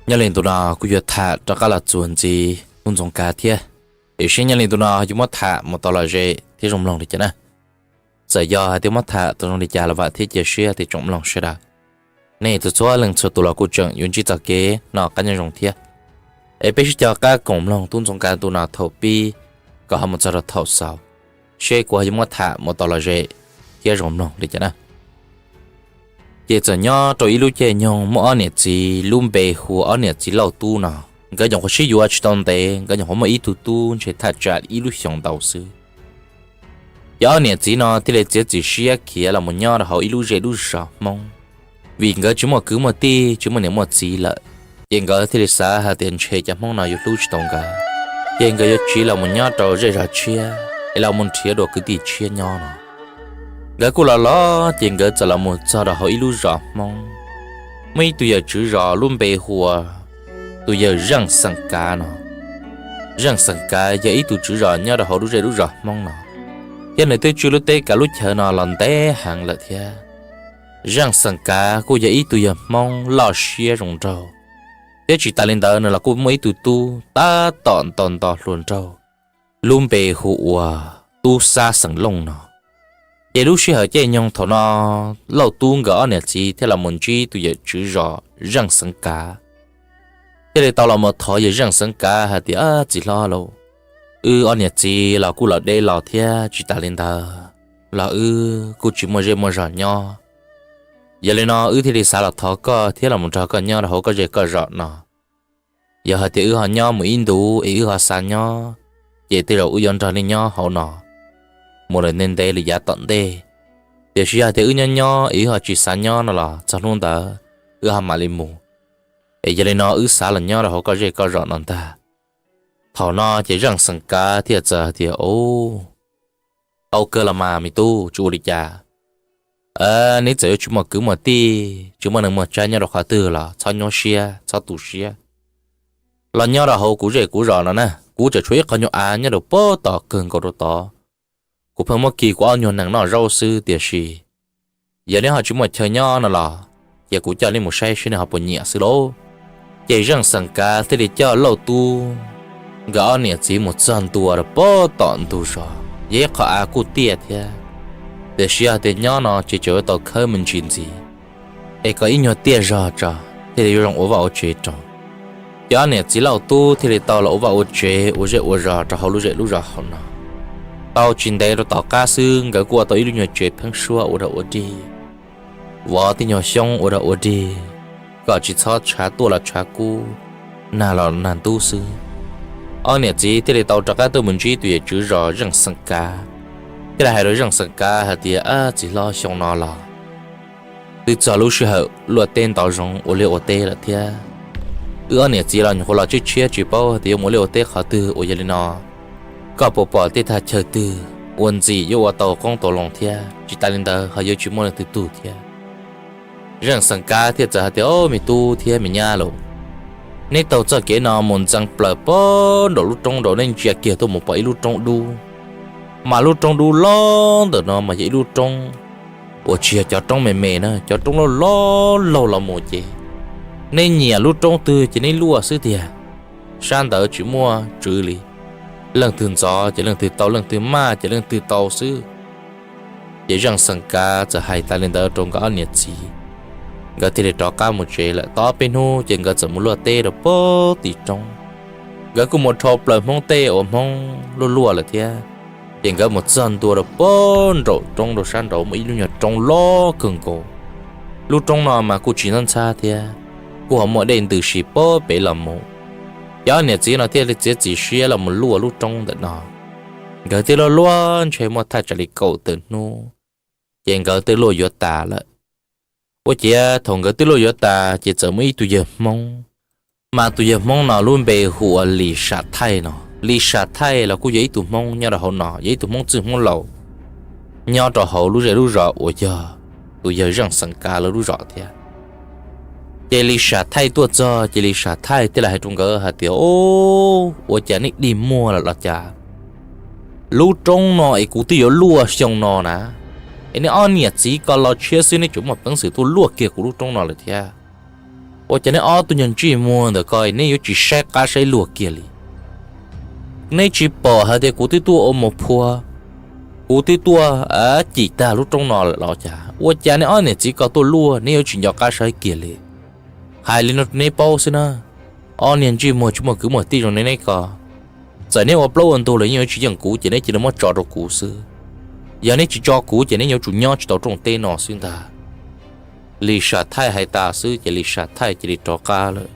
Nyob li ntu no kuj yuav tham rov qab los txuas ntxiv tub Ntxoov Kav thiab. Tiam sis nyob li ntu no yuav muab tham mus tau lom zem thiab zoo mloog li cas na. Txawm yog hais tias muab tham tau zoo li cas los vam thiab cia siab tias tsoom mloog sawv daws, nej txhua txhua leej txhua tus los kuj tseem yuav ntsib txoj kev noj qab nyob zoo thiab. Es peb sib cog qab koom mloog tub Ntxoov Kav ntu no thaum pib kom ho mus txog rau thaum xaus, seb kuv ho yuav muab tham mus tau lom zem thiab zoo mloog li cas na. Ces txawm nyob rau ib lub caij nyoog muaj ob niam txiv lub npe hu ua ob niam txiv Lauj Tub no. Nkawd nyuam qhuav sib yuav tsis tau ntev, nkawd nyuam qhuav muaj ib tug tub ntshe thaj tsam ib lub xyoos ntau xwb. Ces ob niam txiv no thiaj li txiav txim siab khiav los mus nyob rau hauv ib lub zej lub zos Hmoob, vim nkawd tsis muaj kwv muaj tij, tsis muaj niam muaj txiv lawm. Ces nkawd thiaj li xav hais tias ntshe cov Hmoob no yuav hlub tsis tau nkawd, ces nkawd yuav tsiv los mus nyob rau zej zos tshiab es los mus nrhiav dua kwv tij tshiab nyob no. Nkawd kuj los los ces nkawd txawm los mus txog rau hauv ib lub zos Hmoob, muaj ib tug yawm tswv zos lub npe hu ua tus yawg Zeej Xeem Kav no. Zeej Xeem Kav yog ib tug tswv zos nyob rau hauv lub zej lub zos Hmoob no, thiab nws twb tswj lub teb kav lub chaw no los ntev heev lawm thiab. Zeej Xeem Kav kuj yog ib tug yawg Hmoob loj siab zoo nraug, thiab tsis tas li ntawd nws los kuj muaj ib tug tub tab tom nto nto hluas nraug, lub npe hu ua Tub Xab Xeem Looj no. Ces lub sij hawm caij nyoog thaum no, Lauj Tub nkawd ob niam txiv thiaj los mus ntsib tus yawm tswv zos Zeej Xeem Kav, thiaj li tau los mus thov yawg Zeej Xeem Kav hais tias, Txiv hlob lauj, wb ob niam txiv los kuj los deb los thiab, tsis tas li ntawd los wb kuj tsis muaj zej muaj zos nyob. Yog li no wb thiaj li xav los thov koj thiab los mus nrog koj nyob rau hauv koj zej koj zos no. Yog hais tias wb ho nyob mus ib ntus es wb ho xav nyob, ces tej zaum wb yuav nrog nej nyob hauv no mus lawm ntev ntev li yav tom ntej. Tiam sis yog tias wb nyob nyob es wb ho tsis xav nyob no los txog hnub ntawd wb ho mam li mus. Es yog li no wb xav los nyob rau hauv koj zej koj zos no ntag. Thaum no ces Zeej Xeem Kav thiaj txawm hais tias, Au, tau kawg los mas me tub, tsis ua li cas. Neb txawm yuav tsis muaj kwv muaj tij, tsis muaj neeg muaj tsav nyob rau qhov twg los txhob nyuaj siab txhob tu siab. Los nyob rau hauv kuv zej kuv zos no na, kuv tseem tshuav ib qho nyuag av nyob rau puag tom kawg nkaus rau tod. Kuv pheej muab kis kuv ob nyuag nees noj zaub xwb, tiam sis yog neb ho tsis muaj chaw nyob no los cia kuv coj neb mus saib seb neb ho puas nyiam xwb lauj. Ces Zeej Xeem Kav thiaj li coj Lauj Tub nkawd ob niam txiv mus txog ntua rau puag tom ntug zos, yog ib qho av kuj tiaj thiab. Tiam sis yog tias nyob no ces tseem yuav tau khawb me ntsis ntxiv, es kom ib nyuag tiaj zog tso thiaj li yuav zoo ua vaj ua tsev rau. Ces ob niam txiv Lauj Tub thiaj li tau los ua vaj ua tsev ua zej ua zos rau hauv lub zej lub zos hauv no. Tau tsis ntev rau tom qab xwb nkawd kuj ua tau ib lub nyuag tsev pheeb suab ua dog ua dig, vov tib nyuag xyoob ua dog ua dig, kom tsis txhob tshav tuaj los tshav kub, nag los nag ntub xwb. Ob niam txiv thiaj li tau rov qab tuaj mus ntsib tus yawm tswv zos Zeej Xeem Kav, thiaj li hais rau Zeej Xeem Kav hais tias, Txiv hlob, xyoo no los twb txog lub sij hawm luaj teb ntov zoov ua liaj ua teb lawm thiab. Wb ob niam txiv los nyuam qhuav los tshiab tshiab tsis paub tias yuav mus ua liaj ua teb qhov twg, uas yog li no koj puas pom tej thaj chaw twg ua ntxim yuav ua tau qoob tau loo thiab, tsis tas li ntawd ho yuav tsis muaj leej twg tug thiab. Zeej Xeem Kav thiaj txawm hais tias, Au, me tub thiab me nyab lauj, neb taug txoj kev no mus ntxeev plaws puag nraum lub roob nraud, neb ntsia kiag tuaj mus pom ib lub roob dub. Mas lub roob dub loj ntawm no mas yog ib lub roob uas tsis yog cov roob me me na, cov roob loj loj laug los mus ces neb nyiam lub roob twg ces neb luaj xwb tiag. Sab ntawd tsis muaj tswv li, leej twg ntxov ces leej twg tau, leej twg maj ces leej twg tau xwb. Ces Zeej Xeem Kav txawm hais tas li ntawd rau nkawd ob niam txiv, nkawd thiaj li rov qab mus tsev lawm. Tau ob peb hnub ces nkawd txawm mus luaj teb rau puag tim roob. Nkawd kuj mus dhau plaws Hmoob teb uas Hmoob luaj luaj lawm thiab. Ces nkawd mus txog ntua rau puag nraum roob rau sab nraud muaj ib lub nyuag roob loj kawg nkaus. Lub roob no mas kuj tsis ntxhab ntxhab thiab, kuj ho muaj dej ntws si puag pem los mus. Ces ob niam txiv no thiaj li txiav txim siab los mus luaj lub roob ntawm no. Nkawd twb luaj luaj ntshe muaj thaj tsam li kaum tawm hnub, ces nkawd twb luaj yuav tas lawm. Ua ciav thaum nkawd twb luaj yuav tas ces txawm muaj ib tug yawg Hmoob, mas tus yawg Hmoob no lub npe hu ua Lis Sam Thaij no. Lis Sam Thaij los kuj yog ib tug Hmoob nyob rau hauv no, yog ib tug Hmoob txwj Hmoob laus nyob rau hauv lub zej lub zos uas yog tus yawg Zeej Xeem Kav lawv lub zos thiab. Ces Lis Sam Thaij tuaj txog ces Lis Sam Thaij thiaj li hais rau nkawd hais tias, Ua cas nej dig muag lawm los cas? Lub roob no es kuv twb yuav luaj xyoo no na, es nej ob niam txiv ko los tshiab xwb neb tseem muaj peev xwm tuaj luaj kiag kuv lub roob no lawm thiab. Ua cas neb ob tug nyuag ntsej muag ntawm ko neb yuav tsis saib qab saib luag kiag li? Neb tsis pom hais tias kuv twb tuaj ua mos phua, kuv twb tuaj cim tag lub roob no lawm los cas? Ua cas neb ob niam txiv ko tuaj luaj neb yuav tsis nco qab saib kiag li? Hais li no neb paub xwb na, ob niag ntsej muag tsis muaj kwv muaj tij zoo li neb ko, txawm neb ua plaub ua ntug los yeej yuav tsis yeej kuv ces neb cia li muab tso rau kuv xwb. Yog neb tsis tso kuv ces neb yuav tsum nyob tsis tau rooj teb no xwb ntag. Lis Sam Thaij hais tas xwb ces Lis Sam Thaij cia li rov qab lawm.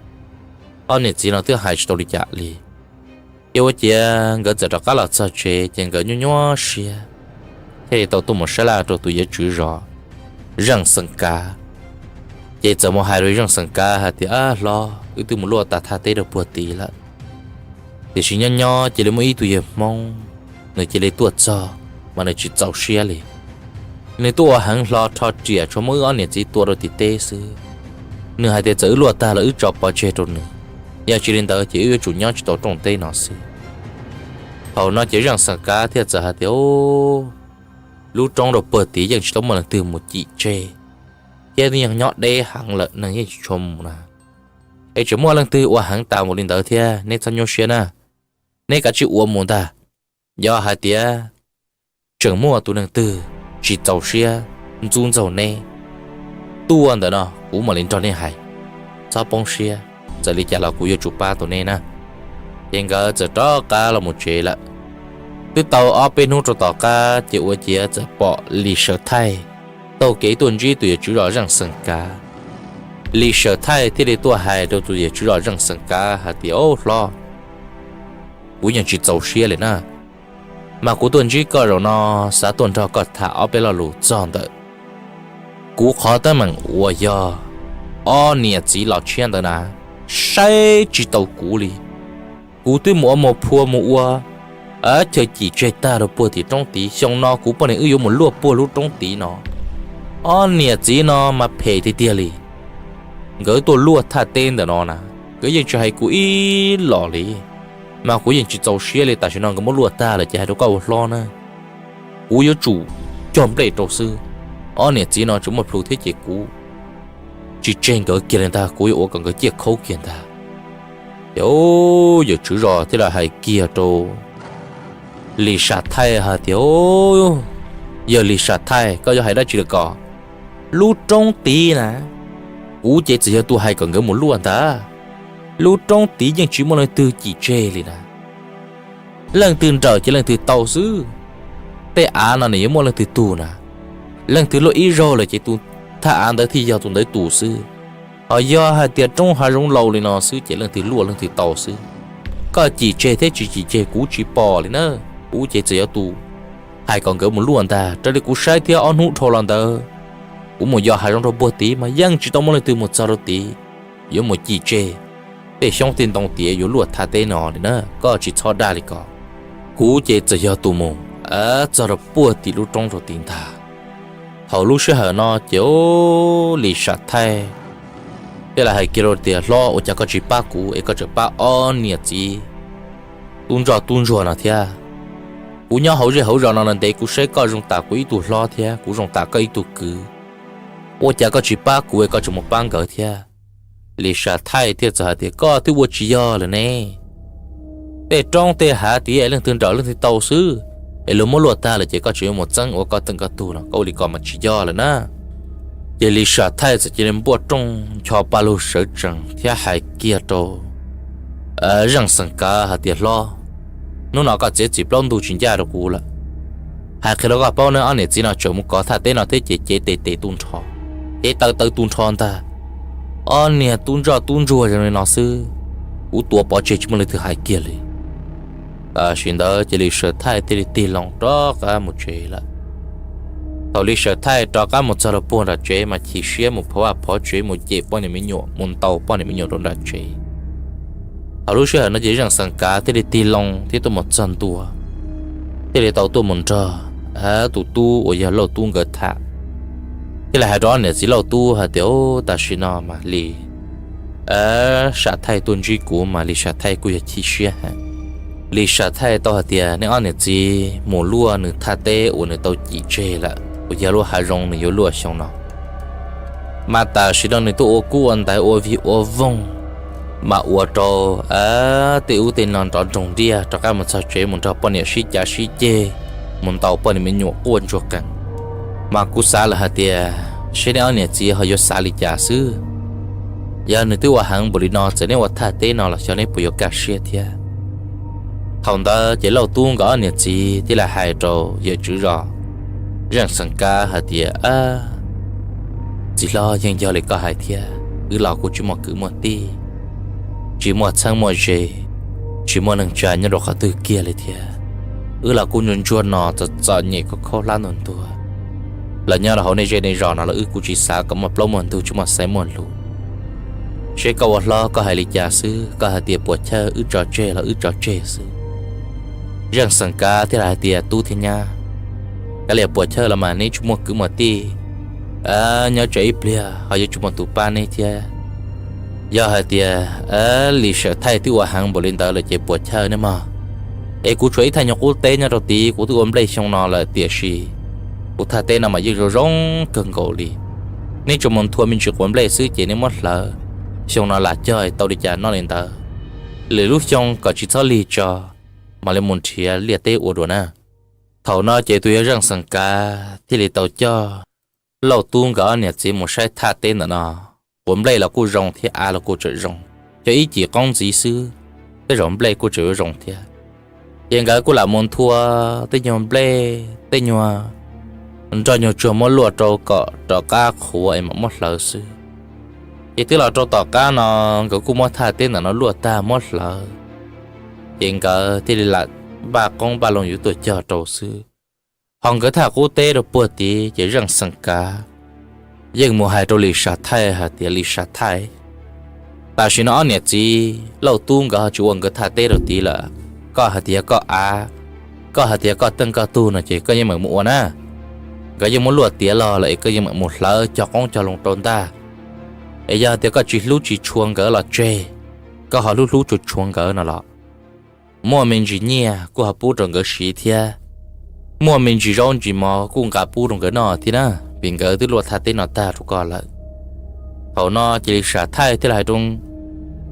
Ob niam txiv no twb hais tsis tau li cas li. Ces ua ciav nkawd txawm rov qab los txog tsev ces nkawd nyuaj nyuaj siab, thiaj li tau tuaj mus sab laj rau tus yawg tswv zos Zeej Xeem Kav. Ces txawm mus hais rau Zeej Xeem Kav hais tias, Ab hlob, wb twb mus luaj tas thaj teb rau puag tid lawm, tiam sis nyob nyob cia li muaj ib tug yawg Hmoob, nws cia li tuaj txog, mas nws tsis txaus siab li. Nws tuaj ua heev hlo rho riam tshuav muab wb ob niam txiv tua rau tim teb xwb. Nws hais tias txawm wb luaj tag los wb tso pov tseg rau nws, yog tsis li ntawd ces wb yuav tsum nyob tsis tau rooj teb no xwb. Thaum no ces Zeej Xeem Kav thiaj txawm hais tias, Lub roob rau puag tid yeej tsis tau muaj leej twg mus cim tseg, thiab yeej nyob deb heev lawm neeg yeej tsis tshua mus na. Es tseem muaj leej twg ua heev tas mus li ntawd thiab, neb txhob nyuaj siab na, neb kav tsij ua mus ntag. Yog hais tias tseem muaj tus neeg twg tsis txaus siab ntxub ntxaug neb tuaj ntawm no kuv mam li nrog nej hais, txhob poob siab, txawm li cas los kuv yuav tsum pab tau nej na. Ces nkawd txawm rov qab los mus tsev lawm. Twb tau ob peb hnub rau tom qab ces ua ciav txawm pom Lis Sam Thaij taug kev tuaj ntsib tus yawg tswv zos Zeej Xeem Kav. Lis Sam Thaij thiaj li tuaj hais rau tus yawg tswv zos Zeej Xeem Kav hais tias, Au hlob, kuv yeej tsis txaus siab li na, mas kuv tuaj ntsib koj zaum no xav tuaj nrog koj tham ob peb lo lus txog ntawm kuv qhov teeb meem uas yog ob niam txiv los tshiab ntawd na, saib tsis taus kuv li. Kuv twb mus ua mos phua mus ua chaw cim tseg tag rau puag tim roob tid, xyoo no kuv poj niam wb yuav mus luaj puag lub roob tid no. Ob niam txiv no mas phem tiag tiag li. Nkawd tuaj luaj thaj teb ntawm no na, nkawd yeej tsis hais kuv ib los li, mas kuv yeej tsis txaus siab li. Tam sim no nkawd muab luaj tag lawm ces hais rau koj ua hlob na, kuv yuav tsum cog nplej rau xwb. Ob niam txiv no tseem muaj plhus thiab ces kuv tsis tseg nkawd kiag li ntag, kuv yuav ua kom nkawd ciaj khaub kiag ntag. Ces yawg tswv zos thiaj li hais kiag rau Lis Sam Thaij hais tias, Yawg Lis Sam Thaij, koj yuav hais dab tsi lawm ko? Lub roob tid na, kuv ces txawm yog tus hais kom nkawd mus luaj ntag. Lub roob tid yeej tsis muaj leej twg cim tseg li na. Leej twg nrawm ces leej twg tau xwb. Tej av no nws yuav muaj leej twg tug na? Leej twg luaj ib zaug lawm ces tus thaj av ntawd thiaj yog tus ntawd tus xwb. Ho yog hais tias roob hav zoov laus li no xwb ces leej twg luaj leej twg tau xwb. Koj cim tseg thiab tsis cim tseg kuv tsis pom li na. Kuv ces txawm yog tus hais kom nkawd mus luaj ntag. Raws li kuv saib thiab ob hnub dhau los ntawd, kuv mus yos hav zoov rau puag tid mas yeej tsis tau muaj leej twg mus txog rau tid yuav mus cim tseg tej xyoob tej ntoo tiav yuav luaj thaj teb no li na. Koj tsis txhob dag li ko. Kuv ces txawm yog tus mus txog rau puag tim lub roob rau tid ntag. Thaum lub sij hawm no ces Lis Sam Thaij thiaj li hais kiag rau tias, Hlob, ua cas koj tsis pab kuv es koj tseem pab ob niam txiv tub ntsoj tub ntsuag no thiab? Kuv nyob hauv zej hauv zos no ntev, kuv saib koj zoo tam kuv ib tug hlob thiab kuv zoo tam koj ib tug kwv. Ua cas koj tsis pab kuv es koj tseem mus pab nkawd thiab? Lis Sam Thaij thiaj txawm hais tias, Koj twb ua tsis yog lawm ne. Tej roob tej hav tiav es leej twg nrawm leej twg tau xwb, es luag muab luaj tag lawm ces koj tseem yuav mus txeeb ua koj teej koj tug no, koj ua li ko mas tsis yog lawm na. Ces Lis Sam Thaij txawm cia li npuaj rooj ncho pa lug sawv tsees thiab hais kiag rau Zeej Xeem Kav hais tias, Hlob, hnub no koj txiav txim plaub ntug tsis ncaj rau kuv lawm. Hais qhia rau koj paub ne, ob niam txiv no tseem mus kov thaj teb no thiab ces cev tes tes tu nrho, cev taw taw tu nrho ntag. Ob niag tub ntsoj tub ntsuag zoo li no xwb, kuv tuav pov tseg tsis muaj leej twg hais kiag li. Tam sim ntawd ces Lis Sam Thaij thiaj li tig loo rov qab mus tsev lawm. Thaum Lis Sam Thaij rov qab mus txog rau puag nram tsev mas chim siab mus phov vaj phov tsev, mus cem poj niam me nyuam, mus ntaus poj niam me nyuam rau nram tsev. Thaum lub sij hawm no ces Zeej Xeem Kav thiaj li tig loo thiab tuaj mus txog ntua, thiaj li tau tuaj mus nrog tus tub uas yog Lauj Tub nkawd tham, thiaj li hais rau ob niam txiv Lauj Tub hais tias, Tam sim no mas Lis Sam Thaij tuaj ntsib kuv mas Lis Sam Thaij kuj yog chim siab heev. Lis Sam Thaij tau hais tias neb ob niam txiv mus luaj nws thaj teb uas nws tau cim tseg lawm uas yog lub hav zoov nws yuav luaj xyoo no. Mas tam sim no nws tuaj ua kub ua ntaiv ua vig ua voog, mas ua rau tej ub tej no nrov nroog ntiaj rov qab mus txog tsev mus nrog poj niam sib cav sib ceg, mus ntaus poj niam me nyuam quaj ntsuag qees. Mas kuv xav lawm hais tias seb neb ob niam txiv ho yuav xav li cas xwb. Yog nws twb ua heev npaum li no txawm neb ua thaj teb no los xyov neb puas yuav kaj siab thiab. Thaum ntawd ces Lauj Tub nkawd ob niam txiv thiaj li hais rau yawm tswv zos Zeej Xeem Kav hais tias, Txiv hlob, yeej yog li koj hais thiab, wb los kuj tsis muaj kwv muaj tij, tsis muaj txheeb muaj ze, tsis muaj neeg tsa nyob rau qhov twg kiag li thiab. Wb los kuj ntsuag ntsuag no txom txom nyem khaub khaub hlab ntuag ntuag, los nyob rau hauv nej zej nej zos no los wb kuj tsis xav kom muaj plaub muaj ntug tsis muaj xaiv muaj lus. Seb koj ua hlob koj hais li cas xwb, koj hais tias puas chawj wb tso tseg los wb tso tseg xwb. Zeej Xeem Kav thiaj li hais tias, Tub thiab nyab, kav liam puas chawj los mas neb tsis muaj kwv muaj tij, nyob tsam ib pliag ho yuav tsis muaj tus pab neb thiab. Yog hais tias Lis Sam Thaij twb ua heev npaum li ntawd lawm ces puas chawj neb mog. Es kuv tshuav ib thaj nyuag qub teb nyob rau tid, kuv twb ua nplej xyoo no lawm tiam sis kuv thaj teb no mas yeej zoo zoo kawg nkaus li. Neb tsuas mus nthua me ntsis quav nplej xwb ces neb muab hlawv, xyoo no lam cog tau li cas noj li ntawd, lwm lub xyoo kom tsis txhob lig tso, mam li mus nrhiav liaj teb ua dua na. Thaum no ces tus yawg Zeej Xeem Kav thiaj li tau coj Lauj Tub nkawd ob niam txiv mus saib thaj teb ntawm no. Quav nplej los kuj zoo thiab av los kuj tseem zoo, cov ib cim qoob ntxiv xwb, tej zaum nplej kuj tseem yuav zoo thiab. Ces nkawd kuj lam mus nthua tej nyuag nplej tej nyuag nroj nyuag tsuag muab luaj rau kom rov qab qhuav es mam muab hlawv xwb. Ces twb los rau tom qab no nkawd kuj muab thaj teb ntawm no luaj tag muab hlawv, ces nkawd thiaj li lam npaj qoob npaj loo yuav tuaj cog rau xwb. Ho nkawd thaj qub teb rau puag tid ces Zeej Xeem Kav yeej mus hais rau Lis Sam Thaij hais tias, Lis Sam Thaij, tam sim no ob niam txiv Lauj Tub nkawd ho tsis ua nkawd thaj teb rau tid lawm. Koj hais tias koj av, koj hais tias koj teej koj tug no ces koj yeej meem mus ua na. Nkawd yeej muab luaj tiav los lawm es koj yeej meem mus hlawv cog qoob cog loo rau ntag. Es yog tias koj tsis hlub tsis tshua nkawd los tseg, koj ho hlub hlub tshua tshua nkawd no los muaj me ntsis nyiaj kuj ho pub rau nkawd siv thiab, muaj me ntsis zaub ntsis mov kuj nqa pub rau nkawd noj thiab na, vim nkawd twb luaj thaj teb no tag rau koj lawm. Thaum no ces Lis Sam Thaij thiaj li hais rau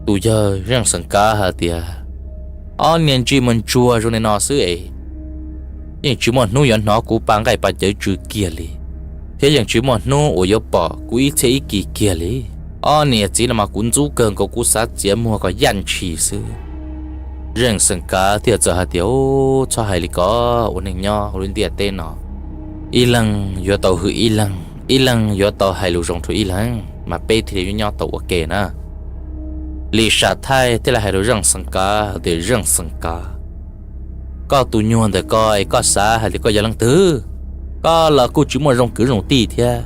tus yawg Zeej Xeem Kav hais tias, Ob niag ntsej muag ntsuag zoo li no xwb es yeej tsis muaj hnub yuav hnov kuv pa nqaij pa cawv tsw kiag li, thiab yeej tsis muaj hnub uas yuav pom kuv ib txhiab ib kis kiag li. Ob niam txiv no mas kuv ntxub kawg nkaus, kuv xav txiav muag kom yaj ntshis xwb. Zeej Xeem Kav thiaj txawm hais tias, Txhob hais li ko, ua neeg nyob hauv lub ntiaj teb no, ib leeg yuav tau hwm ib leeg, ib leeg yuav tau hais lus zoo rau ib leeg mas peb thiaj li yuav nyob tau ua ke na. Lis Sam Thaij thiaj li hais rau Zeej Xeem Kav hais tias, Zeej Xeem Kav, koj tus nyuag ntawm ko es koj xav hais tias koj yog leej twg? Koj los kuj tsis muaj zoo kwv zoo tij thiab.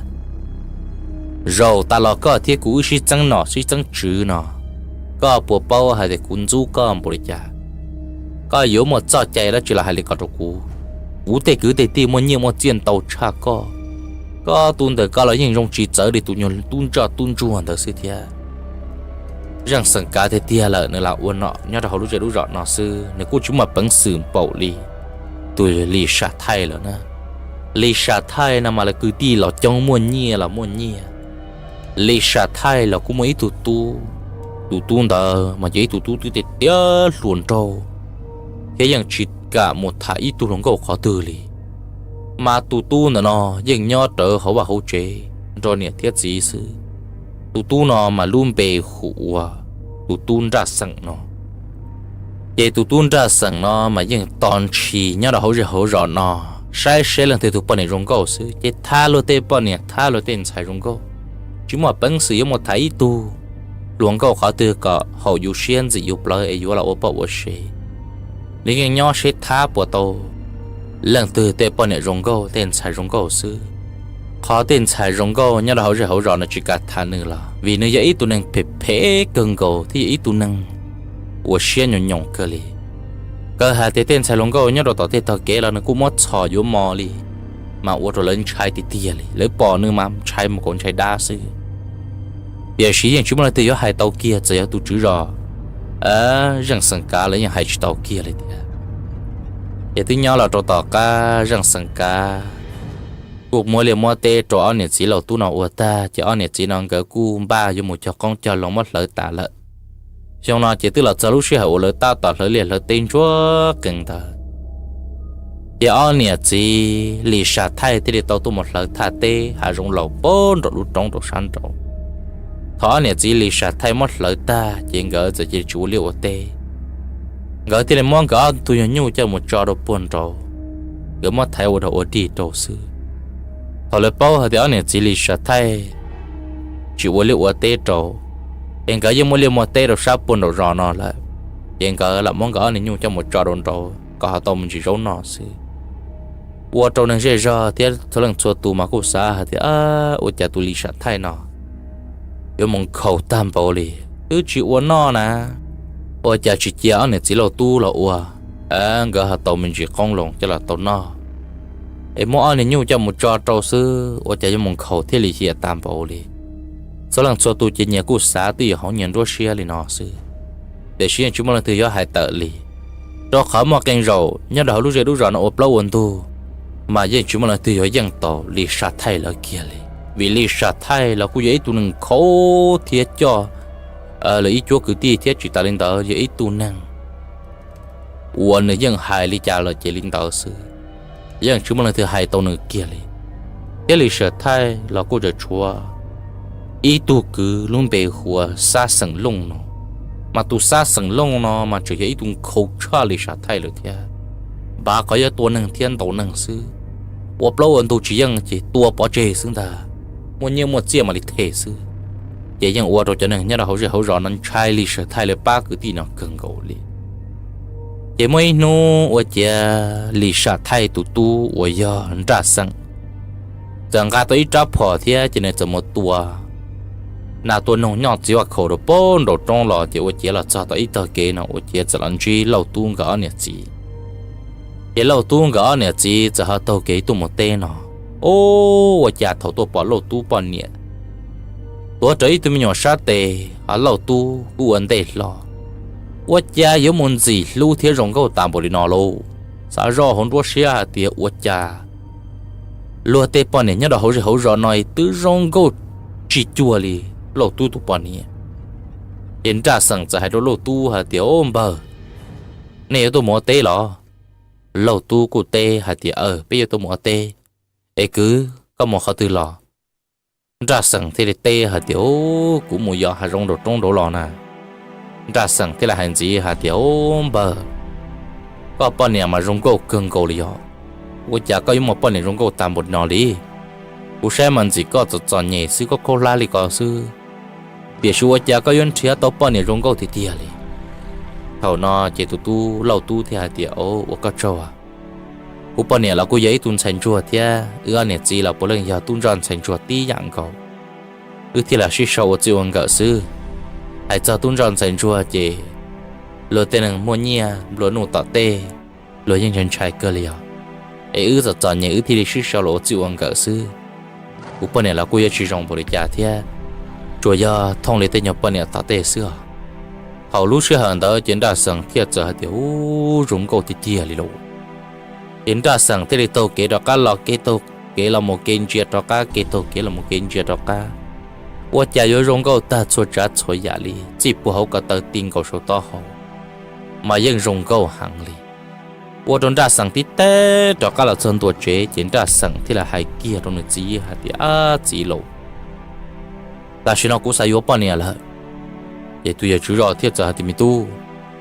Zaum tas los koj thiab kuv wb sib txeeb nom sib txeeb tswv no, koj puas paub hais tias kuv ntxub koj npaum li cas? Koj yuav muaj txoj cai dab tsi los hais li ko rau kuv? Kuv tej kwv tej tij muaj nyiaj muaj txiaj ntau tshaj koj. Koj tus ntawm ko los yeej zoo tsis txawv li tus nyuag tub ntsoj tub ntsuag ntawd xwb thiab. Zeej Xeem Kav tiag tiag lawm nws lam ua nom nyob rau hauv lub zej lub zos no xwb, nws kuj tsis muaj peev xwm npaum li tus Lis Sam Thaij lawm na. Lis Sam Thaij no mas lawv kwv tij los coob, muaj nyiaj los muaj nyiaj. Lis Sam Thaij los kuj muaj ib tug tub, tus tub ntawd mas yog ib tug tub twb tiav tiav hluas nraug, thiab yeej tsis kam mus tham ib tug hluas nkauj qhov twg li. Mas tus tub ntawm no yeej nyob rawv hauv vaj hauv tsev nrog niam thiab txiv xwb. Tus tub no mas lub npe hu ua tus tub Nraj Xeem no. Ces tus tub Nraj Xeem no mas yeej tos ntshis nyob rau hauv zej hauv zos no, saib seb leej twg tus poj niam zoo nkauj xwb ces thab luag tej poj niam, thab luag tej ntxhais zoo nkauj, tsis muaj peev xwm yuav mus tham ib tug hluas nkauj qhov twg kom haum yus siab ntxim yus plawv es yuav los ua poj ua sev. Nws yeej nyob seb thab puas tau leej twg tej poj niam zoo nkauj tej ntxhais zoo nkauj xwb. Qhov tej ntxhais zoo nkauj nyob rau hauv zej hauv zos nws tsis kam tham nws los vim nws yog ib tug neeg phem phem kawg nkaus thiab yog ib tug neeg uas siab nyoos nyoos kawg li. Kawg hais tias tej ntxhais hluas nkauj nyob rau tom tej tog kev los nws kuj muab txhom yuav mos li, mas ua rau lawv ntshai tiag tiag li, lawv pom nws mas ntshai mus kaus ntshai dab xwb. Tiam sis yeej tsis muaj leej twg yuav hais tau kiag, txawm yog tus tswv zos Zeej Xeem Kav los yeej hais tsis tau kiag li thiab. Ces twb nyob los rau tom qab Zeej Xeem Kav kuj muab liaj muab teb rau ob niam txiv Lauj Tub no ua tag, ces ob niam txiv no nkawd kuj npaj yuav mus cog qoob cog loo muab hlawv tas lawm. Xyoo no ces twb los txog lub sij hawm uas lawv tab tom hlawv liaj hlawv teb ntsuag qees ntawd, ces ob niam txiv Lis Sam Thaij thiaj li tau tuaj mus hlawv thaj teb hav zoov laus pem nraum lub roob rau sab nraud. Thaum ob niam txiv Lis Sam Thaij muab hlawv tag ces nkawd txawm cia li tsis ua liaj ua teb. Nkawd thiaj li muab nkawd ob tug nyuag nyuj coj mus tso rau puag nraud, nkawd muab thaiv ua dog ua dig rau xwb. Thaum lawv paub hais tias ob niam txiv Lis Sam Thaij tsis ua liaj ua teb rau, es nkawd yeej muaj liaj muaj teb rau sab puag nraum zos no lawm, ces nkawd lam muab nkawd ob niag nyuj coj mus tso rau nraud kom ho tau me ntsis zaub noj xwb. Ua rau neeg zej zog thiab txhua leej txhua tus mas kuj xav hais tias, ua cas tus Lis Sam Thaij no yuav mus nkhaus tag npaum li, twb tsis ua noj na, ua cas tsis cia ob niam txiv Lauj Tub los ua, nkawd ho tau me ntsis qoob loo coj los tau noj, es muab ob niag nyuj coj mus tso rau xwb ua cas yuav mus nkhaus thiaj li hiam tag npaum li. Txhua leej txhua tus ces nyias kuj xav twb yog hauv nyias nruab siab li no xwb, tiam sis yeej tsis muaj leej twg yuav hais tawm li, rau qhov muaj qee zaum nyob rau hauv lub zej lub zos no ua plaub ua ntug, mas yeej tsis muaj leej twg yuav yeej tau Lis Sam Thaij lawv kiag li. Vim Lis Sam Thaij los kuj yog ib tug neeg khaub thiab coj lawv ib cuab kwv tij thiab tsis tas li ntawd yog ib tug neeg uas nws yeej hais li cas los ces li ntawd xwb, yeej tsis muaj leej twg hais tau nws kiag li. Thiab Lis Sam Thaij los kuj tseem tshuav ib tug kwv lub npe hu ua Xab Xeem Looj no, mas tus Xab Xeem Looj no mas tseem yog ib tug nkhaus tshaj Lis Sam Thaij lawm thiab. Npav qhov yuav tua neeg thiab ntaus neeg xwb, ua plaub ua ntug tsis yeej ces tua pov tseg xwb ntag, muaj nyiaj muaj txiaj mam li them xwb. Ces yeej ua rau cov neeg nyob rau hauv zej hauv zos no ntshai Lis Sam Thaij lawv pab kwv tij no kawg nkaus li. Ces muaj ib hnub ua ciav Lis Sam Thaij tus tub uas yog Nraj Xeem txawm nqa tau ib rab phom thiab ces nws txawm mus tua nas tua noog nyob txiv vaj khaum rau pem nraum roob los, ces ua ciav los txog tau ib tog kev no ua ciav txawm los ntsib Lauj Tub nkawd ob niam txiv. Ces Lauj Tub nkawd ob niam txiv txawm ho taug kev tuaj mus teb no, ua cas thaum tuaj pom Lauj Tub poj niam tuav rawv ib tug me nyuam sab tes, ho Lauj Tub kuj ua ntej hlo, ua cas yuav mus ntxim hlub thiab zoo nkauj tas npaum li no lauj. Xav zoj hauv nruab siab hais tias ua cas luag tej poj niam nyob rau hauv zej hauv zos no twb zoo nkauj tsis cuag li Lauj Tub tus poj niam. Ces Nraj Xeem txawm hais rau Lauj Tub hais tias, Au npawg, nej yuav tuaj mus ua teb los? Lauj Tub kuj teb hais tias, Aw, peb yuav tuaj mus ua teb. Es kwv, koj mus qhov twg los? Nraj Xeem thiaj li teb hais tias, Au, kuv mus yos hav zoov nraum roob nraud los na. Nraj Xeem thiaj li hais ntxiv hais tias, Au npawg, koj poj niam mas zoo nkauj kawg nkaus li yog, ua cas koj yuav muaj poj niam zoo nkauj tas npaum li no li? Kuv saib mas ntxim koj txom txom nyem xwb, koj khaub hlab li ko xwb, tiam sis ua cas koj yuav nrhiav tau poj niam zoo nkauj tiag tiag li? Thaum no ces tus tub Lauj Tub thiaj hais tias, Au, ua koj tsaug, kuv poj niam los kuj yog ib tug ntxhais ntsuag thiab wb ob niam txiv los puav leej yog tub ntsoj ntxhais ntsuag tib yam nkaus, wb thiaj li sib sau ua txij ua nkawm xwb. Hais txog tub ntsoj ntxhais ntsuag ces luag tej neeg muaj nyiaj nplua nuj tom tej, luag yeej ntshai ntshai kawg li os. Es wb txom txom nyem wb thiaj li sib sau los ua txij ua nkawm xwb. Kuv poj niam los kuj yuav tsis zoo npaum li cas thiab, tsuas yog thooj li tej nyuag poj niam tom tej xwb os. Thaum lub sij hawm ntawd ces Nraj Xeem thiaj txawm hais tias, Ub, zoo nkauj tiag tiag li lauj. Ces Nraj Xeem thiaj li taug kev rov qab los, kev taug kev los mus, kev ntsia rov qab, kev taug kev los mus, kev ntsia rov qab. Ua cas yuav zoo nkauj tag txhua tsav txhua yam li, txij puag hauv ko taw ti nkaus saum taub hau mas yeej zoo nkauj heev li. Ua rau Nraj Xeem tib teb rov qab los txog ntua tsev ces Nraj Xeem thiaj li hais kiag rau nws txiv hais tias, Ab txiv lauj, tam sim no kuv xav yuav poj niam lawm. Ces tus yawg tswv zos thiaj txawm hais tias, Me tub,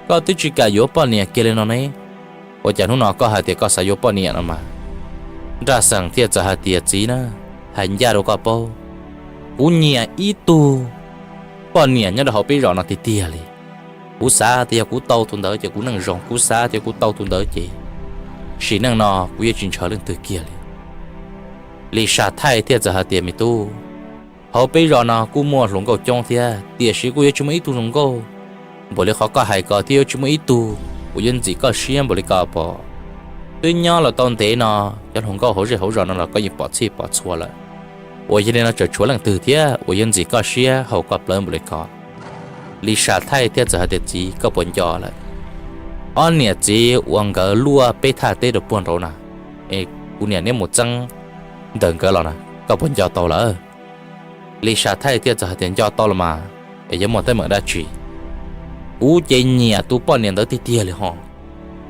koj twb tsis kam yuav poj niam kiag li no ne, ua cas hnub no koj hais tias koj xav yuav poj niam no mas? Nraj Xeem thiaj txawm hais tias, Txiv na, hais ncaj rau koj paub, kuv nyiam ib tug poj niam nyob rau hauv peb zos no tiag tiag li. Kuv xav tias yog kuv tau tus ntawd ces kuv neej zoo, kuv xav tias kuv tau tus ntawd ces sim neej no kuv yuav tsis ntshaw leej twg kiag li. Lis Sam Thaij thiaj txawm hais tias, Me tub, hauv peb zos no kuj muaj hluas nkauj coob thiab, tiam sis kuj yuav tsis muaj ib tug zoo nkauj npaum li qhov koj hais ko thiab yuav tsis muaj ib tug uas yuav ntxim koj siab npaum li ko pom. Twb nyob los tau ntev no, cov hluas nkauj hauv zej hauv zos no los koj yeej pom txhij pom txhua lawm, uas yog li no tseem tshuav leej twg thiab uas yuav ntxim koj siab haum koj plawv npaum li ko. Lis Sam Thaij thiaj txawm hais tias, Txiv, koj puas nco lawm ob niam txiv uas nkawd luaj peb thaj teb rau puag nraud na? Es kuv niam neb mus txeeb ntawm nkawd los na, koj puas nco tau lawm? Lis Sam Thaij thiaj txawm hais tias, Nco tau los mas, es yuav muaj teeb meem dab tsi? Kuv ces nyiam tus poj niam ntawd tiag tiag li ho.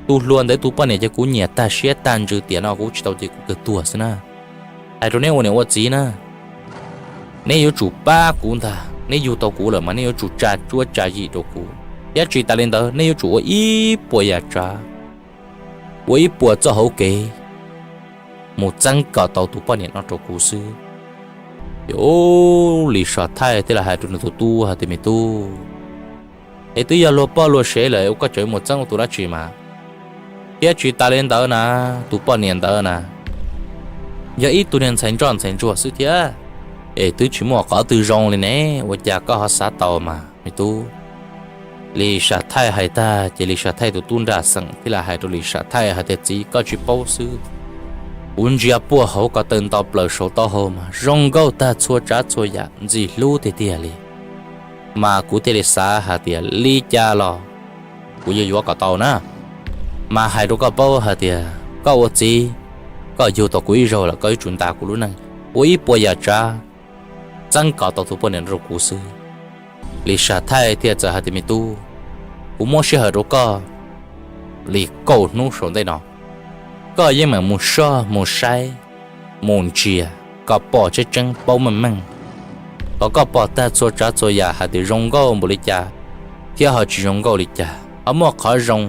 Tus hluas ntawd tus poj niam ces kuv nyiam tag siab tag ntsws, tiam no kuv tsis tau ces kuv kawg tuag xwb na. Hais rau neb ua niam ua txiv na, neb yuav tsum pab kuv ntag. Neb yug tau kuv lawm mas neb yuav tsum tsa cuab tsa yim rau kuv, thiab tsis tas li ntawd neb yuav tsum ua ib puas yam tsav, ua ib puas txoj hauv kev mus txeeb kom tau tus poj niam no rau kuv xwb. Ces Lis Sam Thaij thiaj li hais rau nws tus tub hais tias, Me tub, es twb yog luag poj luag sev lawm ua koj tseem mus txeeb ua tus dab tsi mas? Thiab tsis tas li ntawd na, tus poj niam ntawd na yog ib tug niag ntxhais ntsoj ntxhais ntsuag xwb thiab, es twb tsis muaj qhov twg zoo li ne, ua cas koj ho xav tau mas me tub? Lis Sam Thaij hais tag ces Lis Sam Thaij tus tub Nraj Xeem thiaj li hais rau Lis Sam Thaij hais tias, Txiv, koj tsis paub xwb, kuv ntsia puag hauv ko taw nto plaws saum taub hau mas zoo nkauj tag txhua tsav txhua yam, ntxim hlub tiag tiag li. Mas kuv thiaj li xav hais tias li cas los kuv yuav yuav kom tau na. Mas hais rau koj paub hais tias koj ua txiv, koj yug tau kuv ib zaug lawm, koj yuav tsum ntas kuv lub neej, ua ib puas yam tsav txeeb kom tau tus poj niam rau kuv xwb. Lis Sam Thaij thiaj txawm hais tias, Me tub, kuv muab sij hawm rau koj li kaum hnub saum ntej no, koj yeej meem mus soj mus saib, mus ntsia kom pom tseeb tseeb paub meej meej, kom koj pom tag txhua tsav txhua yam hais tias zoo nkauj npaum li cas thiab ho tsis zoo nkauj li cas, ho muaj qhov zoo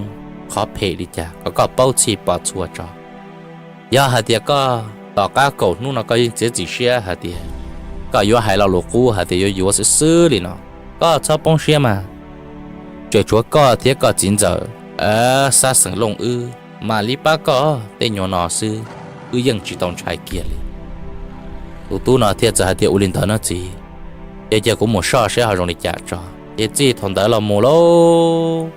qhov phem li cas, kom koj paub txhij pom txhua tso. Yog hais tias koj tom qab kaum hnub no koj yeej txiav txim siab hais tias koj yuav hais lo lus qub hais tias yuav yuav xwb xwb li no, koj txhob poob siab mas, tseem tshuav koj thiab koj txiv ntxawm Xab Xeem Looj wb mam li pab koj tej nyuag no xwb, wb yeej tsis tau ntshai kiag li. Tus tub no thiaj txawm hais tias, Ua li ntawd na txiv, ces cia kuv mus soj saib ho zoo li cas tso. Ces txij thaum ntawd los mus lauj,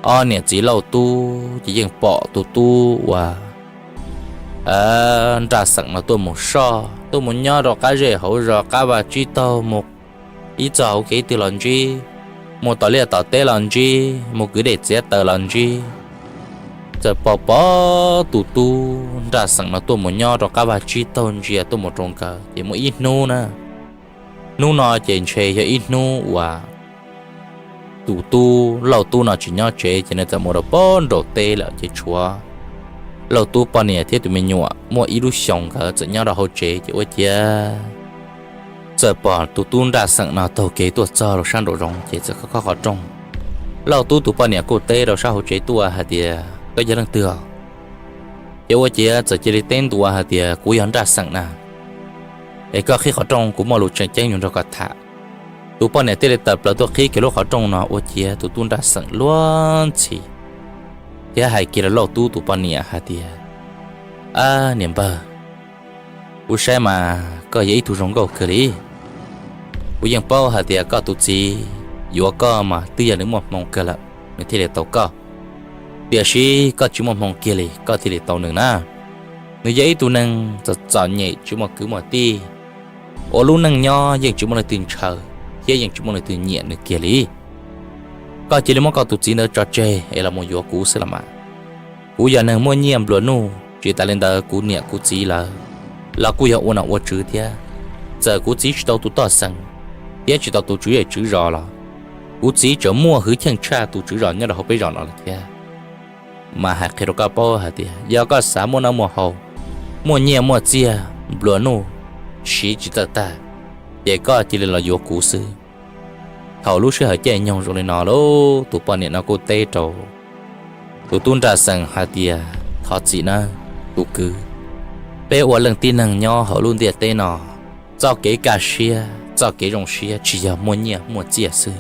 ob niam txiv Lauj Tub ces yeej pom tus tub uas Nraj Xeem no tuaj mus soj, tuaj mus nyob rau qab zej hauv zos, qab vaj tsib taug, mus ib txoj hauv kev twg los ntsib, mus tom liaj tom teb los ntsib, mus kwv dej txiav taws los ntsib. Txawm pom pom tus tub Nraj Xeem no tuaj mus nyob rau qab vaj tsib taug ntsia tuaj mus rau nkawd, ces muaj ib hnub na, hnub no ces ntshe yog ib hnub uas tus tub Lauj Tub no tsis nyob tsev, ces nws txawm mus rau pem nraum teb lawm, ces tshuav Lauj Tub poj niam thiab tus me nyuam muaj ib lub xyoos nkawd txawm nyob rau hauv tsev, ces ua ciav txawm pom tus tub Nraj Xeem no taug kev tuaj txog rau sab nraum zoov, ces txawm khob khob qhov rooj. Lauj Tub tus poj niam kuj teb rau sab hauv tsev tuaj hais tias, Koj yog leej twg? Ces ua ciav txawm cia li teb ntua hais tias, Kuv yog Nraj Xeem na, es koj qhib qhov rooj, kuv muaj lus tseem ceeb yuav nrog koj tham. Tus poj niam thiaj li tawm plaws tuaj qhib kiag lub qhov rooj no, ua ciav tus tub Nraj Xeem luag ntxhi thiab hais kiag rau Lauj Tub tus poj niam hais tias, Ab niam npawg, kuv saib mas koj yog ib tug zoo nkauj kawg li. Kuv yeej paub hais tias koj tus txiv yuav koj mas twb yog nws muaj hmoo kawg lawm nws thiaj li tau koj, tiam sis koj tsis muaj hmoo kiag li koj thiaj li tau nws na. Nws yog ib tug neeg txom txom nyem tsis muaj kwv muaj tij, ua lub neej nyob yeej tsis muaj leej twg ntshaw thiab yeej tsis muaj leej twg nyiam nws kiag li. Koj cia li muab koj tus txiv ntawd tso tseg es los mus yuav kuv xwb los mas. Kuv yog neeg muaj nyiaj nplua nuj, tsis tas li ntawd kuv niam kuv txiv lawv los kuj yog ua nom ua tswv thiab. Txawm kuv txiv tsis tau tus toj xeem thiab tsis tau tus tswv zej tswv zos los kuv txiv tseem muaj hwj chim tshaj tus tswv zos nyob rau hauv peb zos no lawm thiab. Mas hais qhia rau koj paub hais tias yog koj xav muaj noj muaj haus, muaj nyiaj muaj txiag, nplua nuj siv tsis txawj tag, ces koj cia li los yuav kuv xwb. Thaum lub sij hawm caij nyoog zoo li no lauj, tus poj niam no kuj teb rau tus tub Nraj Xeem hais tias, Thov txim nawb tus kwv, peb ua leej tib neeg nyob hauv lub ntiaj teb no, txoj kev kaj siab txoj kev zoo siab tsis yog muaj nyiaj muaj txiag xwb.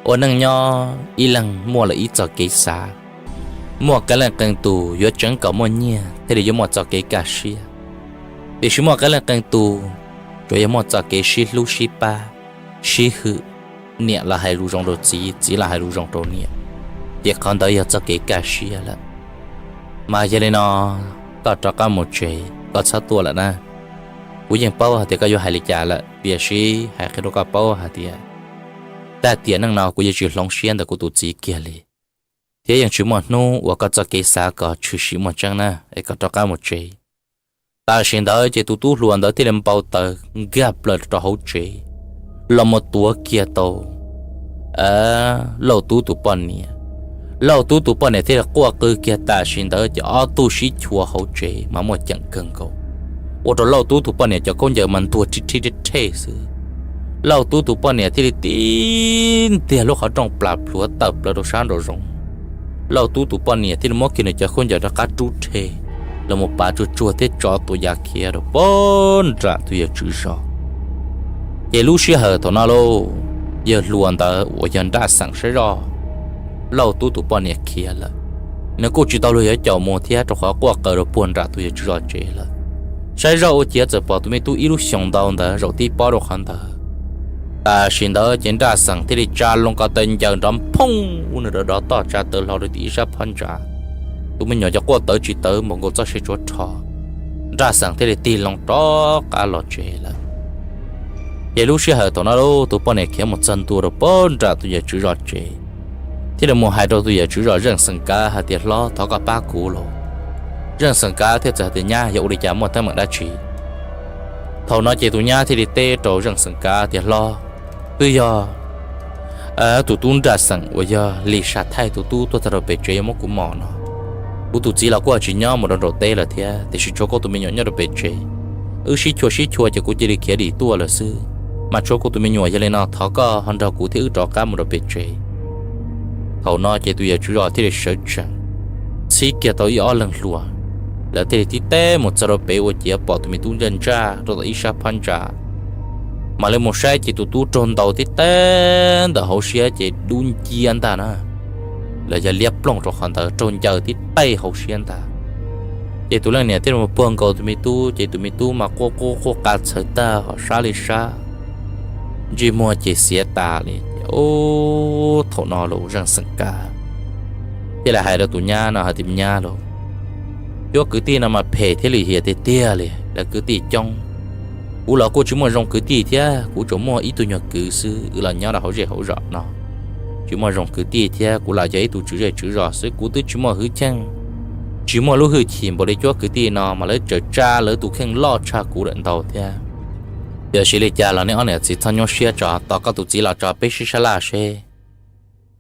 Ua neej nyob ib leeg muaj lawm ib txoj kev xav. Muaj qee leej qee tus yuav tseev kom muaj nyiaj thiaj li yuav muaj txoj kev kaj siab, tiam sis muaj qee leej qee tus tsuas yog muaj txoj kev sib hlub sib pab, sib hwm, niam los hais lus zoo rau txiv, txiv los hais lus zoo rau niam, ces qhov ntawd yog txoj kev kaj siab lawm. Mas yog li no, koj rov qab mus tsev, koj txhob tuaj lawm na. Kuv yeej paub hais tias koj yuav hais li cas lawm, tiam sis hais qhia rau koj paub hais tias, tag tiam neej no kuv yuav tsis hloov siab ntawm kuv tus txiv kiag li, thiab yeej tsis muaj hnub uas koj txoj kev xav kom tshwm sim muaj tseeb na, es koj rov qab mus tsev. Tam sim ntawd ces tus tub hluas ntawd thiaj li npau taws nkag plaws rau hauv tsev, los mus tuav kiag tau Lauj Tub tus poj niam. Lauj Tub tus poj niam thiaj li quaj qw kiag, tam sim ntawd ces ob tug sib chua hauv tsev mas muaj ceem kawg nkaus, ua rau Lauj Tub tus poj niam cov khaub ncaws mas ntuag rhib rhib rheb rhej xwb. Lauj Tub tus poj niam thiaj li tib ntiag lub qhov rooj plas plhuav tawm plaws rau sab nraum zoov. Lauj Tub tus poj niam thiaj li muab kiag nws cov khaub ncaws rov qab rub rhe los mus pav tsuag tsuag thiab tso tua ya khiav rau pog nram tus yawg tswv zos. Ces lub sij hawm thaum no lauj, yawg hluas ntawd uas yog Nraj Xeem saib zoj Lauj Tub tus poj niam khiav lawm, nws kuj tsis tau luag yuav caum mus thiab rau qhov quaj qw rau puag nram tus yawg tswv zos tsev lawm. Saib zoj ua ciav txawm pom tus me tub ib lub xyoos ntau ntawd zaum tib pob rau qhov ntawd. Tam sim ntawd ces Nraj Xeem thiaj li tsa loo ko taw ncaws nrov phooj ua nws rov rov toj tsa taw hlo rau tim ib sab phab ntsa. Tus me nyuam cov quaj tawv tsis tawv npaum nkaus txoj sia tsuav rho. Nraj Xeem thiaj li tig loo rov qab los tsev lawm. Ces lub sij hawm thaum no lauj, tus poj niam khiav mus txog ntua rau pog nram tus yawg tswv zos tsev, thiaj li mus hais rau tus yawg tswv zos Zeej Xeem Kav hais tias, Hlob, thov koj pab kuv lauj. Zeej Xeem Kav thiaj txawm hais tias, Nyab, yog ua li cas, muaj teeb meem dab tsi? Thaum no ces tus nyab thiaj li teb rau Zeej Xeem Kav tias, Hlob, twb yog tus tub Nraj Xeem uas yog Lis Sam Thaij tus tub tuaj txog rau pem tsev yuav muab kuv mos no. Kuv tus txiv los kuj tsis nyob, mus rau nraum teb lawm thiab, tiam sis tshuav kuv tus me nyuam nyob rau pem tsev. Wb sib chua sib chua ces kuv cia li khiav dim tuaj lawm xwb, mas tshuav kuv tus me nyuam, yog li no thov koj ho nrog kuv thiab wb rov qab mus rau pem tsev. Thaum no ces tus yawg tswv zos thiaj li sawv tsees, txhib kiag tau ib ob leeg hluas, lawv thiaj li tib teb mus txog rau pem ua ciav pom tus me tub ntsaj ntsaj rau tom ib sab phab ntsa. Mam li mus saib ces tus tub raug ntaus tib teb ntawm hauv siab ces dub nciab ntag na, los yog liab ploog rau qhov ntawd, raug ncaws tib teb hauv siab ntag. Ces tus leej niam thiaj li mus puag nkaus tus me tub, ces tus me tub mas quaj quaj quaj qa txhawv tag, ho sab li sab, ntsej muag ces xiav tas li. Ces thaum no los Zeej Xeem Kav thiaj li hais rau tus nyab no hais tias, Nyab lauj, cuab kwv tij no mas phem thiab lim hiam tiag tiag li, lawv kwv tij coob. Kuv los kuj tsis muaj zoo kwv tij thiab, kuv tsuas muaj ib tug nyuag kwv xwb, wb los nyob rau hauv zej hauv zos no, tsis muaj zoo kwv tij thiab, kuv los yog ib tug tswv zej tswv zos xwb, kuv twb tsis muaj hwj chim, tsis muaj lub hwj chim npaum li cuab kwv tij no, mas lawv txawm tsa lawv tus kheej loj tshaj kuv lawm ntau thiab. Yog li cas los nej ob niam txiv txhob nyuaj siab tso, tos koj tus txiv los tso peb sib sab laj seb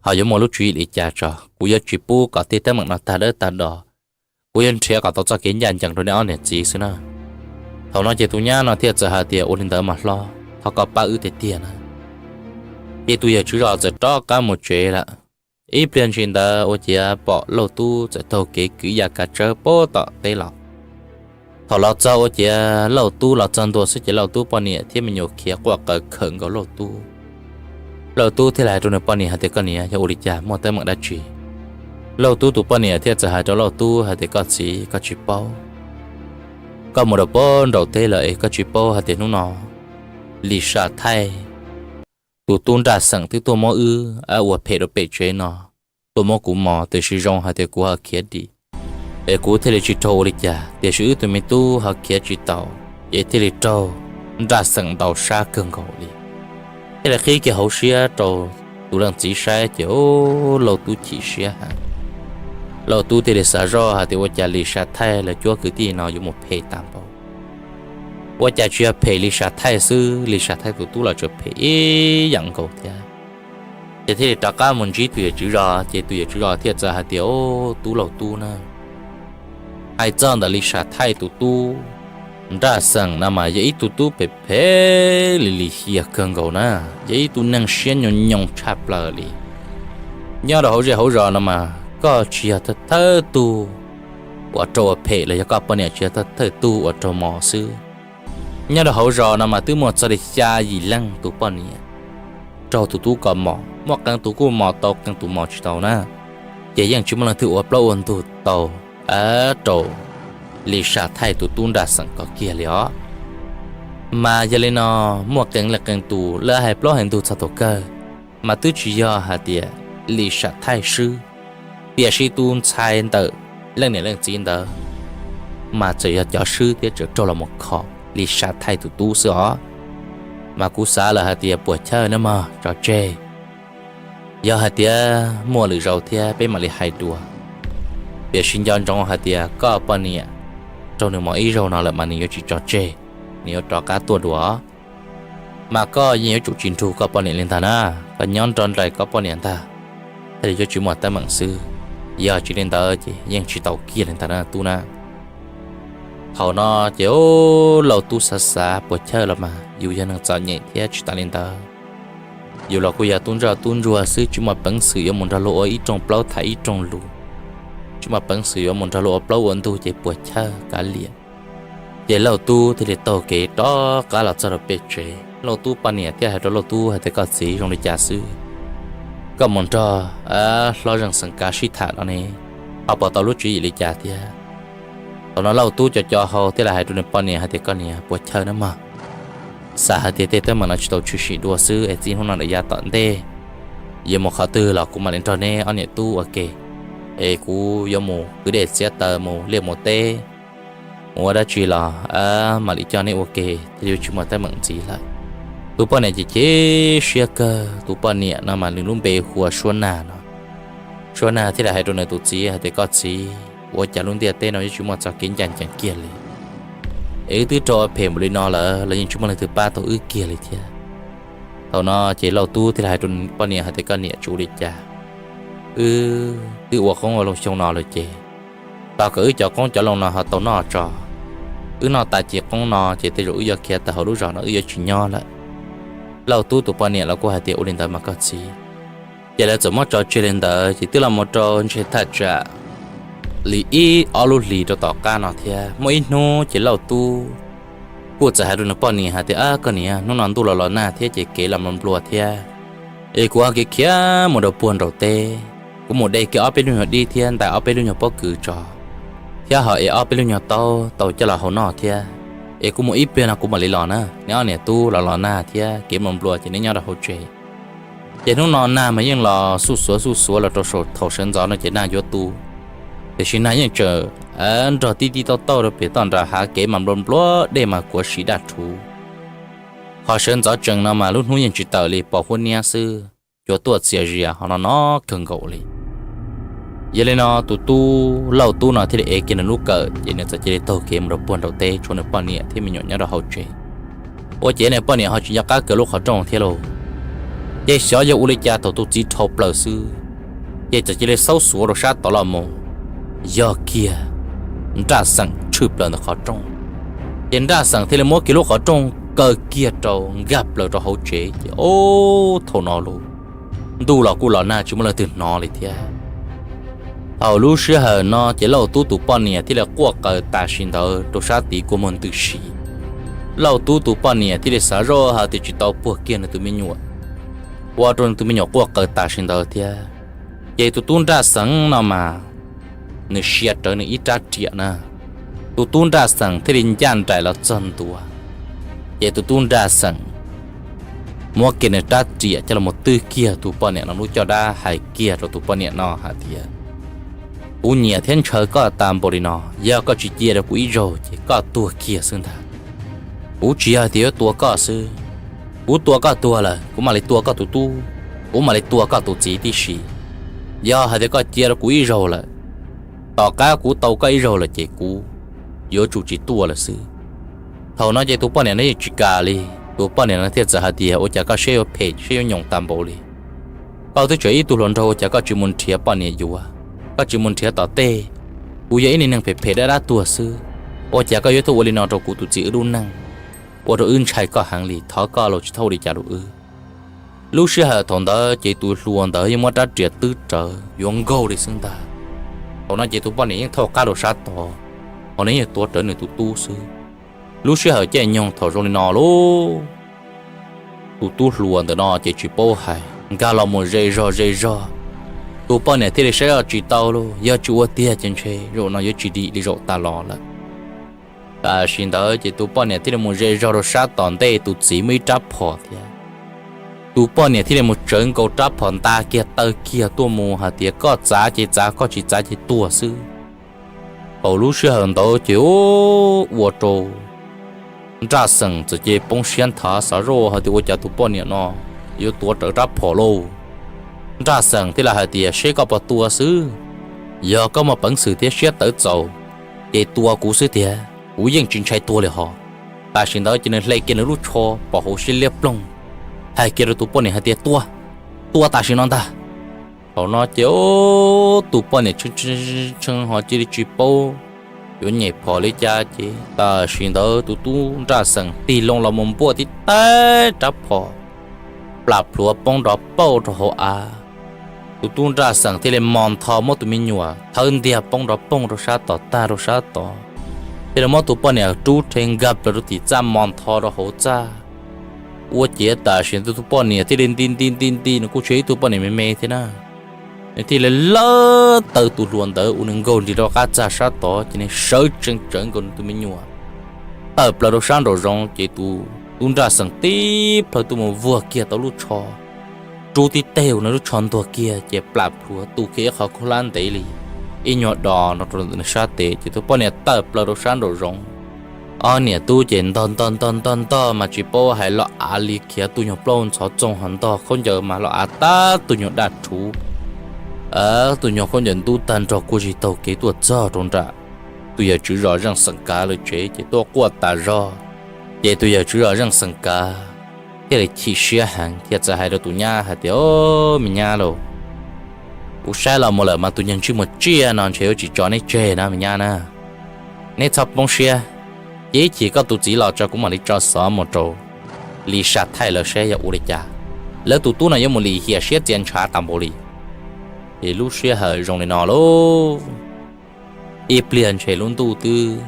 ho yuav muaj lub tswv yim li cas tso. Kuv yuav tsis pub kom tej teeb meem no tag dawb tag do, kuv yuav nrhiav kom tau txoj kev ncaj ncees rau nej ob niam txiv xwb na. Thaum no ces tus nyab no thiaj txawm hais tias, Ua li ntawd mas hlob, thov koj pab wb tiag tiag na. Ces tus yawg tswv zos txawm rov qab mus tsev lawm. Ib pliag ntsis ntawd ua ciav pom Lauj Tub txawm taug kev kwv ya kav tsawb puag tom teb los. Thaum los txog ua ciav Lauj Tub los txog ntua xwb ces Lauj Tub poj niam thiab me nyuam khiav quaj qw khawm nkaus Lauj Tub. Lauj Tub thiaj li hais rau nws poj niam hais tias, Koj niam, yog ua li cas, muaj teeb meem dab tsi? Lauj Tub tus poj niam thiaj txawm hais rau Lauj Tub hais tias, Koj txiv, koj tsis paub, koj mus rau puag nraum teb lawm es koj tsis paub hais tias hnub no Lis Sam Thaij tus tub Nraj Xeem twb tuaj muab wb ua phem rau pem tsev no, tuaj muab kuv mos, tiam sis zoo hais tias kuv ho khiav dim, es kuv thiaj li tsis raug ua li cas, tiam sis wb tus me tub ho khiav tsis tau, ces thiaj li raug Nraj Xeem ntaus sab kawg nkaus li. Thiaj li qhib kiag hauv siab rau tus leej txiv saib ces Lauj Tub chim siab heev. Lauj Tub thiaj li xav zoj hais tias, Ua cas Lis Sam Thaij lawv cuab kwv tij no yuav mus phem tag npaum? Ua cas tsis yog phem Lis Sam Thaij xwb, Lis Sam Thaij tus tub los tseem phem ib yam nkaus thiab? Ces thiaj li rov qab mus ntsib tus yawm tswv zos, ces tus yawm tswv zos thiaj txawm hais tias, Tub Lauj Tub na, hais txog ntawm Lis Sam Thaij tus tub Nraj Xeem no mas yog ib tug tub phem phem li lim hiam kawg nkaus na, yog ib tug neeg siab nyoos nyoos tshaj plaws li. Nyob rau hauv zej hauv zos no mas koj tsis yog thawj thawj tug uas raug ua phem los yog koj poj niam tsis yog thawj thawj tug uas raug mos xwb. Nyob rau hauv zos no mas twb muaj txog li xya yim leej tus poj niam raug tus tub ko mos, muaj qee tus kuj mos tau, qee tus mos tsis tau na. Ces yeej tsis muaj leej twg ua plaub ua ntug tau rau Lis Sam Thaij tus tub Nraj Xeem ko kiag li os. Mas yog li no, muaj qee leej qee tus lawv hais plaub hais ntug txog thaum kawg, mas twb tsis yog hais tias Lis Sam Thaij swb, tiam sis tus ntxhais ntawm leej niam leej txiv ntawd mas txawm yog cov swb thiab txawm raug los mus kho Lis Sam Thaij tus tub xwb os. Mas kuv xav lawm hais tias puas chawj na mog, tso tseg, yog hais tias muaj lwm zaus thiab peb mam li hais dua. Tiam sis nco ntsoov hais tias koj poj niam raug nws mos ib zaug no lawm mas nws yuav tsis tso tseg, nws yuav rov qab tuaj dua. Mas koj yeej yuav tsum tsis nrug koj poj niam li ntag na, koj nyob nrog nraim koj poj niam ntag, thiaj li yuav tsis muaj teeb meem xwb. Yog tsis li ntawd ces yeej tsis tau kiag li ntag na tub na. Thaum no ces Lauj Tub xav xav puas chawj los mas yus yog neeg txom nyem thiab tsis tas li ntawd, yus los kuj yog tub ntsoj tub ntsuag xwb, tsis muaj peev xwm yuav mus nrog luag ua ib rooj plaub tham ib rooj lus, tsis muaj peev xwm yuav mus nrog luag ua plaub ua ntug ces puas chawj kav liam. Ces Lauj Tub thiaj li taug kev rov qab los txog rau pem tsev. Lauj Tub poj niam thiaj hais rau Lauj Tub hais tias, koj txiv, zoo li cas xwb, koj mus nrog hlob Zeej Xeem Kav sib tham no ne, ho puas tau lub tswv yim li cas thiab? Thaum no Lauj Tub co co hau thiaj li hais rau nws poj niam hais tias, koj niam, puas chawj na mog, xav hais tias tej teeb meem no tsis tau tshwm sim dua xwb es txij hnub no rau yav tom ntej yuav mus qhov twg los kuv mam li nrog neb ob niam tub ua ke, es kuv yuav mus kwv dej txiav taws, mus liaj mus teb, mus ua dab tsi los mam li coj neb ua ke thiaj li yuav tsis muaj teeb meem ntxiv lawm. Tus poj niam ces chim siab kawg. Tus poj niam no mas nws lub npe hu ua Suab Nag no. Suab Nag thiaj li hais rau nws tus txiv hais tias, koj txiv, ua cas lub ntiaj teb no yuav tsis muaj txoj kev ncaj ncees kiag li, es wb twb raug phem npaum li no lawm los yeej tsis muaj leej twg pab tau wb kiag li thiab. Thaum no ces Lauj Tub thiaj li hais rau poj niam hais tias, koj niam, tsis ua li cas, wb twb ua qoob ua loo xyoo no lawm ces tos kom wb cov qoob cov loo no ho tau noj tso, wb noj tas cim qoob no ces tej zaum wb yuav khiav tawm hauv lub zos no, wb yuav tsis nyob lawm. Lauj Tub tus poj niam los kuj hais tias, ua li ntawd mas koj txiv. Ces lawv txawm muab tso tseg li ntawd ces twb los mus rau ntshe thaj tsam li ib ob lub hlis rau tom qab no thiab, muaj ib hnub ces Lauj Tub kuj txawm hais rau nws poj niam hais tias, koj niam, hnub no ntuj los los nag thiab ces kev los nplua nplua thiab, es kuv ho khiav khiav mus rau puag nraum teb, kuv mus de kiag ob peb lub nyuag dib thiab ntais ob peb lub nyuag pob kws tso, thiab ho ev ob peb lub nyuag taub tau coj los hau noj thiab, es kuv mus ib pliag no kuv mam li los na. Neb ob niam tub los los nag thiab kev nplua nplua ces neb nyob rau hauv tsev. Ces hnub no nag mas yeej los xuj xuav xuj xuav los rau thaum sawv ntxov no ces nag yuav tu, tiam sis nag yeej tseem nrog tib tib tauj tauj rau pem toj nram hav, kev mas nplua nplua, dej mas kuav si daj rhuv. Qhov sawv ntxov tsees no mas lub hnub yeej tsis tawm li, pos huab niab xwb, cua tuaj txias zias ho no no kawg nkaus li. Yog li no tus tub Lauj Tub no thiaj li ev kiag nws lub kawm ces nws txawm cia li taug kev mus rau puag nraum teb tshuav nws poj niam thiab me nyuam nyob rau hauv tsev. Ua ces nws poj niam ho tsis nco qab kawg lub qhov rooj thiab lauj. Ces xyov yog ua li cas thaum tus txiv dhau plaws xwb, ces txawm cia li xaub xuav rau sab tod los mus, yog kiag Nraj Xeem tshwm plaws ntawm qhov rooj. Ces Nraj Xeem thiaj li muab kiag lub qhov rooj kaw kiag rau nkag plaws rau hauv tsev ces ob thaum no lauj, ntuj los kuj los nag tsis muaj leej twg hnov li thiab. Thaum lub sij hawm no ces Lauj Tub tus poj niam thiaj li quaj qw tam sim ntawd rau sab tid kua muag ntws si. Lauj Tub tus poj niam thiaj li xav zoj hais tias tsis tau puag kiag nws tus me nyuam, ua rau nws tus me nyuam quaj qw tam sim ntawd thiab. Ces tus tub Nraj Xeem no mas nws sia rawv nws ib rab riam na. Tus tub Nraj Xeem thiaj li ncaj nraim los txog ntua, ces tus tub Nraj Xeem muab kiag nws rab riam coj los mus twb kiag tus poj niam no lub caj dab, hais kiag rau tus poj niam no hais tias, kuv nyiam thiab ntshaw koj tas npaum li no, yog koj tsis cia rau kuv ib zaug ces koj tuag kiag xwb ntag. Kuv tsis yog tias yuav tua koj xwb, kuv tua koj tuag lawm kuv mam li tua koj tus tub, kuv mam li tua koj tus txiv tib si. Yog hais tias koj cia rau kuv ib zaug lawm, tom qab kuv tau koj ib zaug lawm ces kuv yuav tsum tsis tuaj lawm xwb. Thaum no ces tus poj niam no yeej tsis kam li, tus poj niam no thiaj txawm hais tias, ua cas koj siab yuav phem siab yuav nyoos tas npaum li? Koj twb tseem ib tug hluas nraug ua cas koj tsis mus nrhiav poj niam yuav, koj tsis mus nrhiav tom tej? Kuv yog ib neeg phem phem dab dab tuag xwb, ua cas koj yuav tuaj ua li no rau kuv tus txiv wb lub neej? Ua rau wb ntshai koj heev li, thov koj los tsis txhob ua li cas rau wb. Lub sij hawm thaum ntawd ces tus hluas ntawd yeej muab rab riam twb rawv yuav nkaug li xwb ntag. Thaum no ces tus poj niam yeej thauj qab rau sab tod, ho nws yeej tuav rawv nws tus tub xwb. Lub sij hawm caij nyoog thaum zoo li no lauj, tus tub hluas ntawm no ces tsis paub hais, nkag los mus ze zog ze zog. Tus poj niam thiaj li saib tsis tau lauj, yog tsis ua tiag ces ntshe zaum no yuav tsis dim li zaum tas los lawm. Tam sim ntawd ces tus poj niam thiaj li mus ze zog rau sab tom ntej tus txiv muaj ib rab phom thiab. Tus poj niam thiaj li mus tsawv nkaus rab phom nta kiag taw kiag tuaj mus hais tias, koj txav ces txav, koj tsis txav ces tuag xwb. Thaum lub sij hawm ntawd ces ua rau Nraj Xeem txawm cia li poob siab nthav, xav zoj hais tias ua cas tus poj niam no yuav tuav rawv rab phom lauj. Nraj Xeem thiaj li hais tias, seb koj puas tua xwb, yog koj muaj peev xwm thiab siab tawv txaus, ces tua kuv xwb tiag, kuv yeej tsis ntshai tua li hos. Tam sim ntawd ces nws hle kiag nws lub tsho pom hauv siab liab ploog, hais kiag rau tus poj niam hais tias, Tua, tua tam sim no ntag. Thaum no ces tus poj niam tshee ho cia li tsis paub yuav nyem phom li cas ces tam sim ntawd tus tub nraj xeem tig loo los mus npuaj tib teg rab phom, plam plhuav poob nrov pauj rau hauv av. Tus tub nraj xeem thiaj li mos ntho muab tus me nyuam thawb ntiag poob nrov poog rau sab tod tag rau sab tod, thiaj li muab tus poj niam rub rhe nkag plaws rau tim txaj mos ntho rau hauv txaj. Ua ciav tam sim ntawd tus poj niam thiaj li nti nti nti nti, nws kuj tsis yog ib tug poj niam me me thiab na, nws thiaj li lawv taw tus hluas ntawd ua nws nkaug nrig rau qab txaj sab tod ces nws sawv tsees tsawv nkaus nws tus me nyuam tawm plaws rau sab nraum zoov ces tus tub nraj xeem tib plhaw tuaj mus vuag kiag tau lub tsho, rub tib teg ua nws lub tsho ntuag kiag ces plam plhuav tu kiag ib qho khaub hlab ntev li ib nyuag do no rau nws sab tes ces tus poj niam tawm plaws rau sab nraum zoov. Ob niam tub ces ntog ntog ntog ntog ntog mas tsis paub hais los av li khiav tus nyuag plaub ntxhov txoog ho ntog khaub ncaws mas los av tab tus nyuag daj rhuv, tus nyuag khaub ncaws ntub tag nrog kuj tsis taug kev tuaj txog rau nram tus yawg tswv zos Zeej Xeem Kav lawv tsev ces tuaj quaj tas zog. Ces tus yawg tswv zos Zeej Xeem Kav thiaj li chim siab heev thiaj txawm hais rau tus nyab hais tias, Au, me nyab lauj, kuv saib los mus lawm mas tus nyuag ntsej muag tsiaj no ntshe yuav tsis tso neb tseg na me nyab na. Neb txhob poob siab, cia ib chim koj tus txiv los tso kuv mam li tso xov mus rau Lis Sam Thaij lawv saib yog ua li cas. Lawv tus tub no yuav mus lim hiam siab txias ntshav tas npaum li. Ces lub sij hawm zoo li no lauj, ib pliag ntshe lub ntuj twb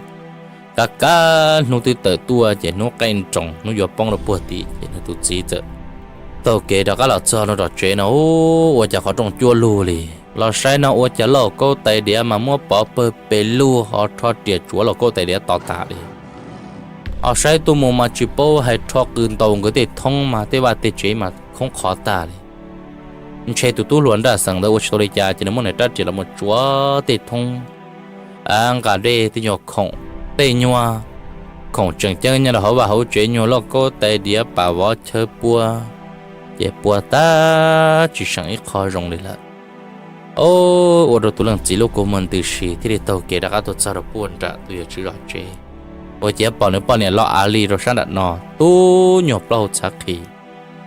kav kav hnub twb tawm tuaj ces hnub qeej nroos hnub yuav poob rau puag tim ces nws tus txiv txawm taug kev rov qab los txog rau tom tsev no, Ua cas qhov rooj cuab lug li? Los saib no ua cas lauj kaub tais diav mas muab pov pawg pes lug ho rho riam tsuav lauj kaub tais diav to tas li. Ho saib tuaj mus mas tsis paub hais rho qws ntaus nkawd tej thoob mas tej vaj tej tsev mas khoob qhov tag li. Ntshe tus tub hluas nraj xeem ntawd ua tsis tau li cas ces nws muab nws rab riam los mus tsuav tej thoob, nqa dej tej nyuag khoom, tej nyuag khoom tseem ceeb nyob rau hauv vaj hauv tsev nyuag lauj kaub tais diav pam vov chaw pua, ces pua tag tsis seem ib qho zoo li lawm. Ua rau tus leej txiv lub kua muag ntws si thiaj li taug kev rov qab tuaj txog rau puag nram tus yawg tswv zos tsev. Ua ciav pom nws poj niam los av li rau sab nram no, tub nyuag plaub hau txhav qhi,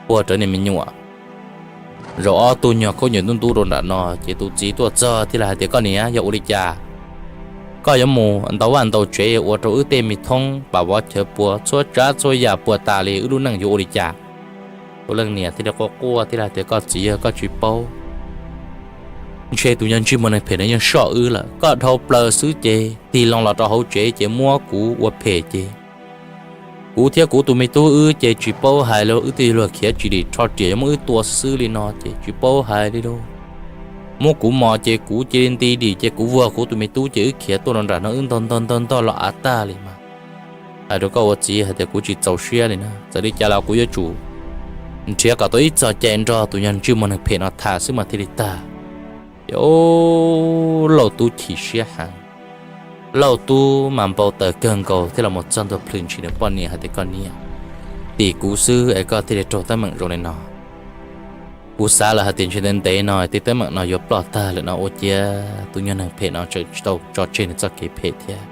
puag rawv niag me nyuam, zaum ob tug nyuag khaub ncaws ntub ntub rau nram no ces tus txiv tuaj txog thiaj li hais tias, Koj niam, yog ua li cas koj yuav mus ntaus vaj ntaus tsev ua rau wb tej me thoob pam vov chaw pua txhua tsav txhua yam puas tas li, wb lub neej yuav ua li cas? Tus leej niam thiaj li quaj quaj thiaj li hais tias, Koj txiv, yog koj tsis paub, ntshe tus nyuag ntsej muag neeg phem no yeej soj wb lawm. Koj dhau plaws xwb ces tig loo los rau hauv tsev ces muab kuv ua phem ces kuv thiab kuv tus me tub wb ces tsis paub hais li, wb twb luag khiav tsis dim rho riam yuav muab wb tua xwb li no ces tsis paub hais li lauj. Muab kuv mos ces kuv cia li nti dim ces kuv vuag kuv tus me tub ces wb khiav tuaj rau nram no wb ntog ntog ntog ntog los av tag li mas. Hais rau koj ua txiv hais tias kuv tsis txaus siab li na, txawm li cas los kuv yuav tsum nrhiav kom tau ib txoj cai nrog tus nyuag ntsej muag neeg phem no tham xwb mas thiaj li tag. Ces Lauj Tub chim siab heev. Lauj Tub mas npau taws kawg nkaus thiab los mus txog ntua plhws ntshis nws poj niam hais tias, Koj niam, tim kuv xwb es koj thiaj li raug teeb meem zoo li no. Kuv xav lawm hais tias ntshe ntev ntev no tej teeb meem no yuav ploj tag lawm no ua ciav tus nyuag neeg phem no tseem tsis tau tso tseg nws txoj kev phem thiab.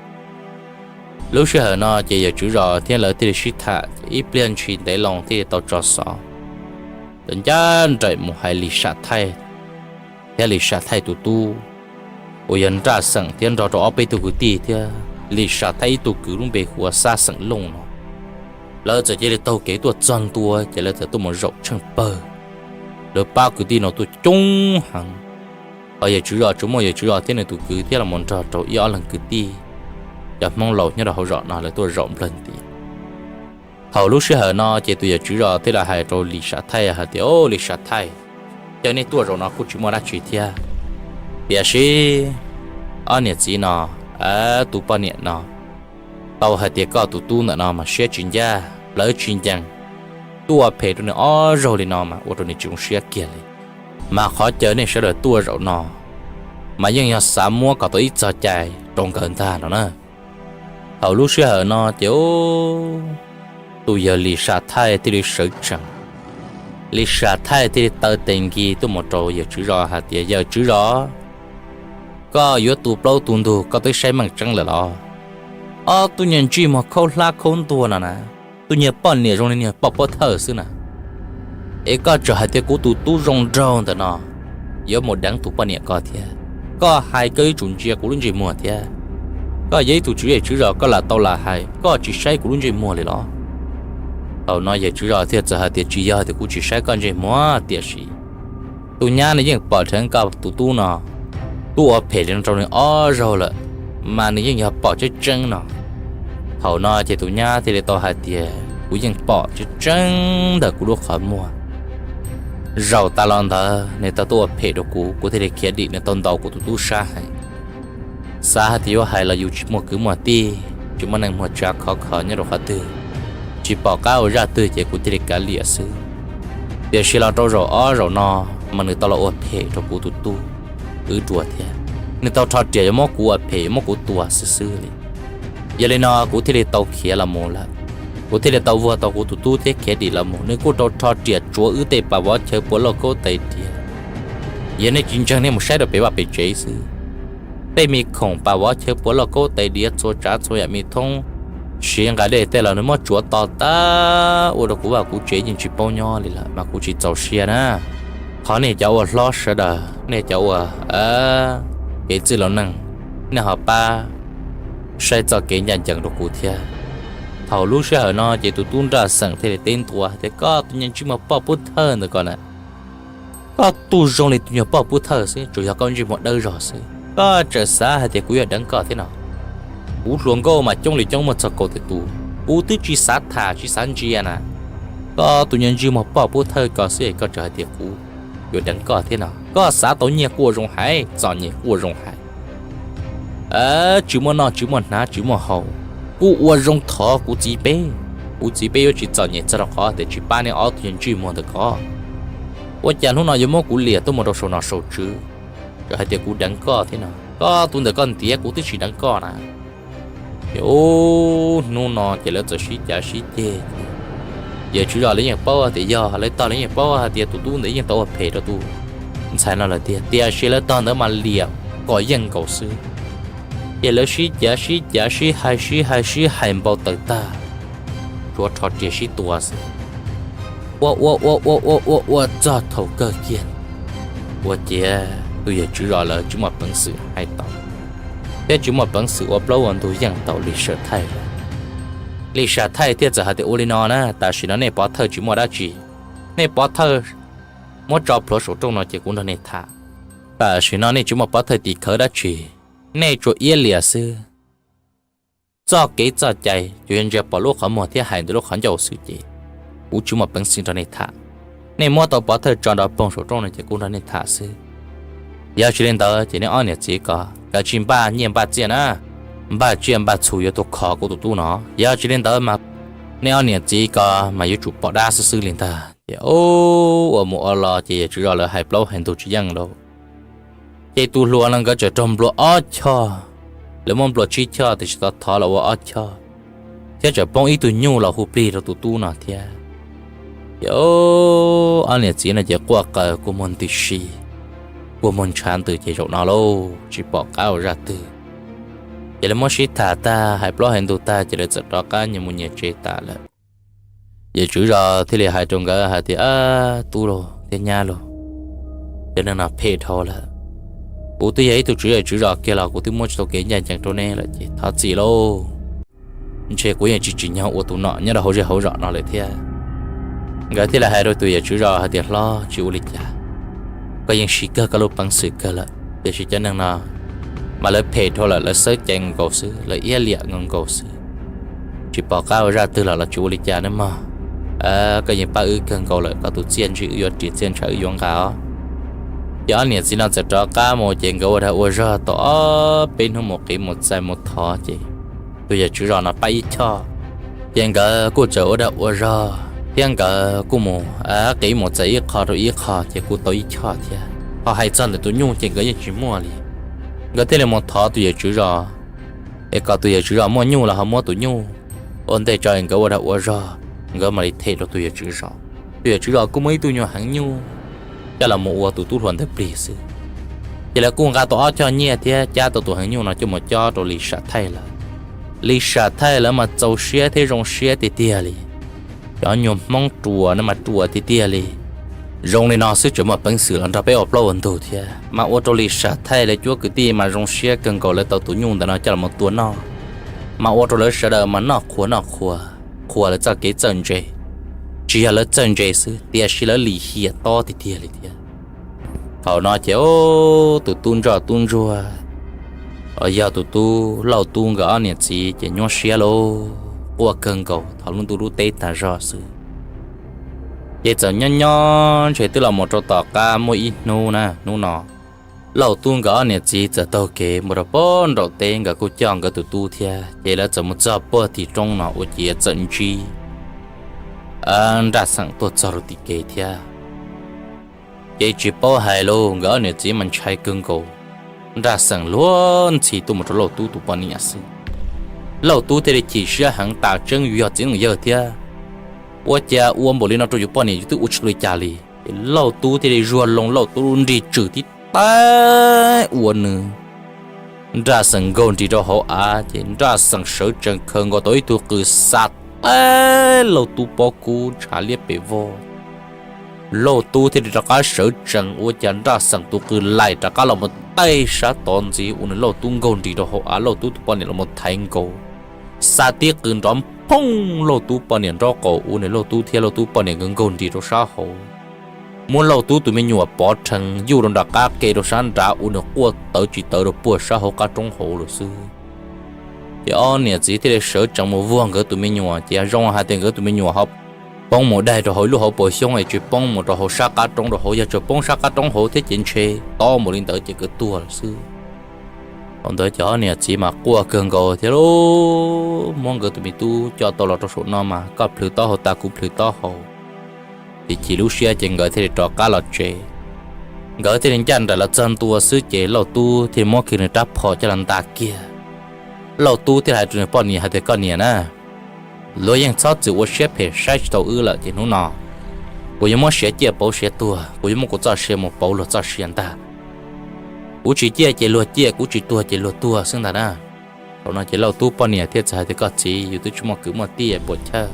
Lub sij hawm no ces yawm tswv zos thiab lawv thiaj li sib tham, ib pliag ntshis ntev loo thiaj li tau tso xov ncaj nraim mus hais Lis Sam Thaij thiab Lis Sam Thaij tus tub uas yog Nraj Xeem thiab nrog rau ob peb tug kwv tij thiab Lis Sam Thaij ib tug kwv lub npe hu ua Xab Xeem Looj no. Lawv txawm cia li taug kev tuaj txog ntua ces lawv txawm tuaj mus zaum tsheej pawg. Lawv pab kwv tij no tuaj coob heev. Ho yawm tswv zos tsuas muaj yawm tswv zos thiab nws tus kwv thiab los mus nrog rau ib ob leeg kwv tij, cov Hmoob laus nyob rau hauv zos no lawv tuaj zaum nplawg nti. Thaum lub sij hawm no ces tus yawm tswv zos thiaj li hais rau Lis Sam Thaij hais tias, Au, Lis Sam Thaij, cov nej tuaj zaum no kuj tsis muaj dab tsi thiab, tiam sis ob niam txiv no, tus poj niam no, tau hais tias koj tus tub ntawm no mas siab tsis ncaj plawv tsis ncees, tuaj phem rau nws ob zaug li no mas ua rau nws tsis zoo siab kiag li. Mas qhov caw nej sawv daws tuaj zaum no mas yeej yog xav muab kom tau ib txoj cai rau nkawd ntag no na. Thaum lub sij hawm no ces tus yawg Lis Sam Thaij thiaj li sawv tsees. Lis Sam Thaij thiaj li taw tes nkis tuaj mus rau yawm tswv zos hais tias, Yawm tswv zos, Koj yuav tu plaub tu ntug koj twb saib meej tseeb lawm los? Ob tug niag ntsej muag khaub hlab khaub ntuag no na, tus niag poj niam zoo li niag poj pub thawj xwb na, es koj tseem hais tias kuv tus tub zoo nraug ntawm no yuav mus deev tus poj niam ko thiab. Koj hais koj yuav tsum ntsia kuv lub ntsej muag thiab. Koj yog ib tug tswv zej tswv zos koj lam tau lam hais, koj tsis saib kuv lub ntsej muag li los? Thaum no yawg tswv zos thiaj txawm hais tias tsis yog tias kuv tsis saib koj ntsej muag, tiam sis tus nyab nws yeej pom dheev koj tus tub no tuaj ua phem li no rau nws ob zaug lawm, mas nws yeej yog pom tseeb tseeb no. Thaum no ces tus nyab thiaj li tau hais tias kuv yeej pom tseeb tseeb ntawm kuv lub qhov muag. Zaum tas los ntawd nws tau tuaj ua phem rau kuv, kuv thiaj li khiav dim nws tau ntaus kuv tus tub sab heev. Xav hais tias yuav hais los yus tsis muaj kwv muaj tij, tsis muaj neeg muag tsav khov kho nyob rau qhov twg, tsis pom qab ua zaj twg ces kuv thiaj li kav liam xwb. Tiam sis los rau zaum ob zaum no mas nws tau los ua phem rau kuv tus tub wb dua thiab. Nws tau rho riam yuav muab kuv ua phem yuav muab kuv tua xwb xwb li. Yog li no kuv thiaj li tau khiav los mus lawm. Kuv thiaj li tau vuag tau kuv tus tub thiab khiav dim los mus, nws kuj rau rho riam tsuav wb tej pas vov chaw puav lauj kaub tais diav. Yog nej tsis ntseeg nej mus saib rau pem vaj pem tsev xwb. Tej me khoom pas vov chaw puav lauj kaub tais diav txhua tsav txhua yam me thoob, siv nqa dej tej los nws muab tsuav to tag ua rau kuv vaj kuv tsev yeej tsis paub nyob li lawm mas kuv tsis txaus siab na. Thov nej cov ua hlob sawv daws, nej cov ua kev txwj laus neeg, nej ho pab saib txoj kev ncaj ncees rau kuv thiab. Thaum lub sij hawm no ces tus tub nraj xeem thiaj li teb ntua tias koj tus niag ntsej muag poj pub thawj ntawm ko na, koj tu zoo li tus nyuag poj pub thawj xwb, tsuas yog koj ntsej muag dawb zog xwb, koj tseem xav hais tias kuv yuav deev koj thiab no? Kuv hluas nkauj mas coob li coob muaj txog kaum tawm tus, kuv twb tsis xav tham tsis xav ntsia na. Koj tus nyuag ntsej muag poj pub thawj ko xwb es koj tseem hais tias kuv yuav deev koj thiab no? Koj xav tau nyiaj kuj ua zoo hais, txom nyem kuj ua zoo hais, tsis muaj noj tsis muaj hnav tsis muaj haus kuj ua zoo thov kuv txiv peb. Kuv txiv peb yuav tsis txom nyem txog rau qhov tias tsis pab nej ob tug nyuag ntsej muag ntawm ko. Ua cas hnub no yuav muab kuv liam tuaj mus rau saum nom saum tswv, tseem hais tias kuv deev koj thiab no? Koj tus ntawm koj ntiav, kuv twb tsis deev koj na. Ces ub, hnub no ces lawv txawm sib cav sib ceg. Yawm tswv zos lawv yeej paub tias yog lawv tog, lawv yeej paub hais tias tus tub ntawd yeej tau ua phem rau tus ntxhais no lawm tiag, tiam sis lawv tog ntawd mas liam kom yeej nkaus xwb. Ces lawv sib cav sib cav sib hais sib hais sib hais npau taws tag, tsuav rho riam sib tua xwb. Ua ua ua ua ua ua ua txog thaum kawg kiag, ua ciav tus yawm tswv zos lawv tsis muaj peev xwm hais tau, thiab tsis muaj peev xwm ua plaub ua ntug yeej tau li sam thaij lawm. Li sam thaij thiaj txawm hais tias ua li no na, tam sim no nej pov thawj tsis muaj dab tsi, nej pov thawj muab tso plhuav saum rooj no ces kuv nrog nej tham. Tam sim no nej tsis muaj pov thawj tim khawv dab tsi, nej tsuas iab liam xwb. Txoj kev txoj cai tsuas yog ntsia pom lub qhov muag thiab hais ntawm lub qhov ncauj xwb ces kuv tsis muaj peev xwm nrog nej tham. Nej muab tau pov thawj tso nrov poog saum rooj no ces kuv nrog nej tham xwb. Yog tsis li ntawd ces nej ob niam txiv ko kav tsij npaj nyiaj npaj txiaj na, npaj tsiaj npaj txhu yuav tuaj kho kuv tus tub no. Yog tsis li ntawd mas nej ob niam txiv ko mas yuav tsum pom dab xwb xwb li ntag. Ces ua mus ua los ces yawm tswv zos lawv hais plaub hais ntug tsis yeej lauj. Ces tus hluas no nkawd tseem raug nplua ob choj, lawv muab nplua tsib choj tiam sis tau thov los ua ob choj, thiab tseem poob ib tug nyuj los hu plig rau tus tub no thiab. Ces ob niam txiv no ces quaj qaws kua muag ntws si, kua muag ntshav ntws ces zaum no lauj tsis pom qab ua zaj twg. Ces lawv muab sib tham tag hais plaub hais ntug tag ces lawv txawm rov qab nyias mus nyias tsev tas lawm. Yawm tswv zos thiaj li hais rau nkawd hais tias, tub lauj thiab nyab lauj, cov neeg no phem dhau lawm. Kuv twb yog ib tug tswv zej tswv zos kiag los kuv twb muab tsis tau kev ncaj ncees rau neb lawm ces thov txim lauj. Ntshe kuv yeej tsis tsim nyog ua tus nom nyob rau hauv zej hauv zos no lawm thiab. Nkawd thiaj li hais rau tus yawm tswv zos hais tias, hlob, tsis ua li cas, koj yeej siv kawg koj lub peev xwm kawg lawm, tiam sis cov neeg no mas lawv phem dhau lawm, lawv xawb cai nkaus xwb, lawv iab liam nkaus nkaus xwb. Tsis pom qab ua zaj twg los los tsis ua li cas nawb mog. Koj yeej pab wb kawg nkaus lawm, koj tus txiaj ntsig wb yuav ris, txiaj ntshav wb yuav nqa os. Ces ob niam txiv no txawm rov qab mus ces nkawd ua dag ua zog tau ob peb hnub mus qiv mus txais mus thov ces tus yawm tswv zos no pab ib choj. Ces nkawd kuj txawm ua dag ua zog thiab nkawd kuj mus qiv mus txais ib qho rau ib qho ces kuj tau ib choj thiab. Ho hais txog ntawm tus nyuj ces nkawd yeej tsis muaj li. Nkawd thiaj li mus thov tus yawm tswv zos es kom tus yawm tswv zos muaj nyuj los ho muab tus nyuj ua ntej tso es nkawd ua dag ua zog, nkawd mam li them rau tus yawm tswv zos. Tus yawm tswv zos kuj muaj ib tug nyuag heev nyuj coj los mus ua tus tub hluas ntawd plig xwb. Ces lawv kuj nqa tau ob choj nyiaj thiab cab tau tus heev nyuj no coj mus cob rau Lis Sam Thaij lawv. Lis Sam Thaij lawv mas txaus siab thiab zoo siab tiag tiag li. Cov nyuag Hmoob ruam no mas ruam tiag tiag li. Zoo li no xwb tseem muaj peev xwm los nrog peb ua plaub ua ntug thiab, mas ua rau Lis Sam Thaij lawv cuab kwv tij mas zoo siab kawg nkaus, lawv tau tus nyuj ntawm no coj los tua noj, mas ua rau lawv sawv daws mas noj qhuas noj qhuas, qhuas lawv txoj kev txawj ntse. Tsis yog lawv txawj ntse xwb, tiam sis lawv lim hiam tob tiag tiag li thiab. Thaum no ces tus tub ntsoj tub ntsuag, yog tus tub Lauj Tub nkawd ob niam txiv ces nyuaj siab lauj, quaj kawg nkaus thaum lub ntuj lub teb tag zog xwb. Ces txawm nyob nyob ntshe twb los mus rau tom qab muaj ib hnub na, hnub no Lauj Tub nkawd ob niam txiv txawm taug kev mus rau pem nraum teb, nkawd kuj coj nkawd tus tub thiab, ces lawv txawm mus txog puag tim roob no ua ciav txawm ntsib Nraj Xeem tuaj txog rau tim kev thiab. Ces tsis paub hais lauj, nkawd ob niam txiv mas ntshai kawg nkaus. Nraj Xeem luag ntxhi tuaj mus rau Lauj Tub tus poj niam xwb. Lauj Tub thiaj li chim siab heev, tas tseeb yus yog txiv neej yawg thiab, ua cas ua npaum li no rau yus poj niam, yus twb ua tsis tau li cas li. Ces Lauj Tub thiaj li zuag loo Lauj Tub lub nrig tswm tib tag ua nws Nraj Xeem nkaug nris rau hauv av, ces Nraj Xeem sawv tsees khaws nkaus tau ib tug qws xa teb Lauj Tub pob kub ntshav liab pes vog. Lauj Tub thiaj li rov qab sawv tsees, ua cas Nraj Xeem tus qws laim rov qab los mus taij sab tod ntxiv ua nws Lauj Tub nkaug nris rau hauv av, Lauj Tub tus poj niam los mus thaiv nkaus, xa tib qws nrov phooj Lauj Tub poj niam nraub qaum, ua nws Lauj Tub thiab Lauj Tub poj niam nkawd nkaug nris rau sab hauv. Muab Lauj Tub tus me nyuam pov rhees yuj rau nram qab ke rau sab nrad, ua nws quaj tawv tsis tawv rau puag sab hauv qab roob hauv lawm xwb. Ces ob niam txiv thiaj li sawv tsees mus vuag nkawd tus me nyuam, ces zoo hais tias nkawd tus me nyuam ho poob mus daig rau hauv ib lub hauv paus xyoob es tsis poob mus rau hauv sab qab roob rau hauv, yog tseem poob sab qab roob hauv thiab ces ntshe tob npaum li ntawd ces nkawd tuag lawm xwb. Thaum ntawd ces ob niam txiv mas quaj kawg nkaus thiab lauj, muab nkawd tus me tub coj tau los rau saum no mas koj plhws taub hau tas kuv plhws taub hau, ces chim lub siab ces nkawd thiaj li rov qab los tsev. Nkawd thiaj li ncaj nraim los txog ntua xwb ces Lauj Tub thiaj muab kiag nws rab phom coj los nta kiag. Lauj Tub thiaj hais rau nws poj niam hais tias, koj niam na, luag yeej txhob txwm ua siab phem saib tsis taus wb lawm ces hnub no kuv yuav muab siav ciaj pauv siav tuag, kuv yuav muab kuv txoj sia mus pauv luag txoj sia ntag. Kuv tsis ciaj ces luag ciaj, kuv tsis tuag ces luag tuag xwb ntag na. Thaum no ces Lauj Tub poj niam thiaj txawm hais tias, koj txiv, yus twb tsis muaj kwv muaj tij puas chawj,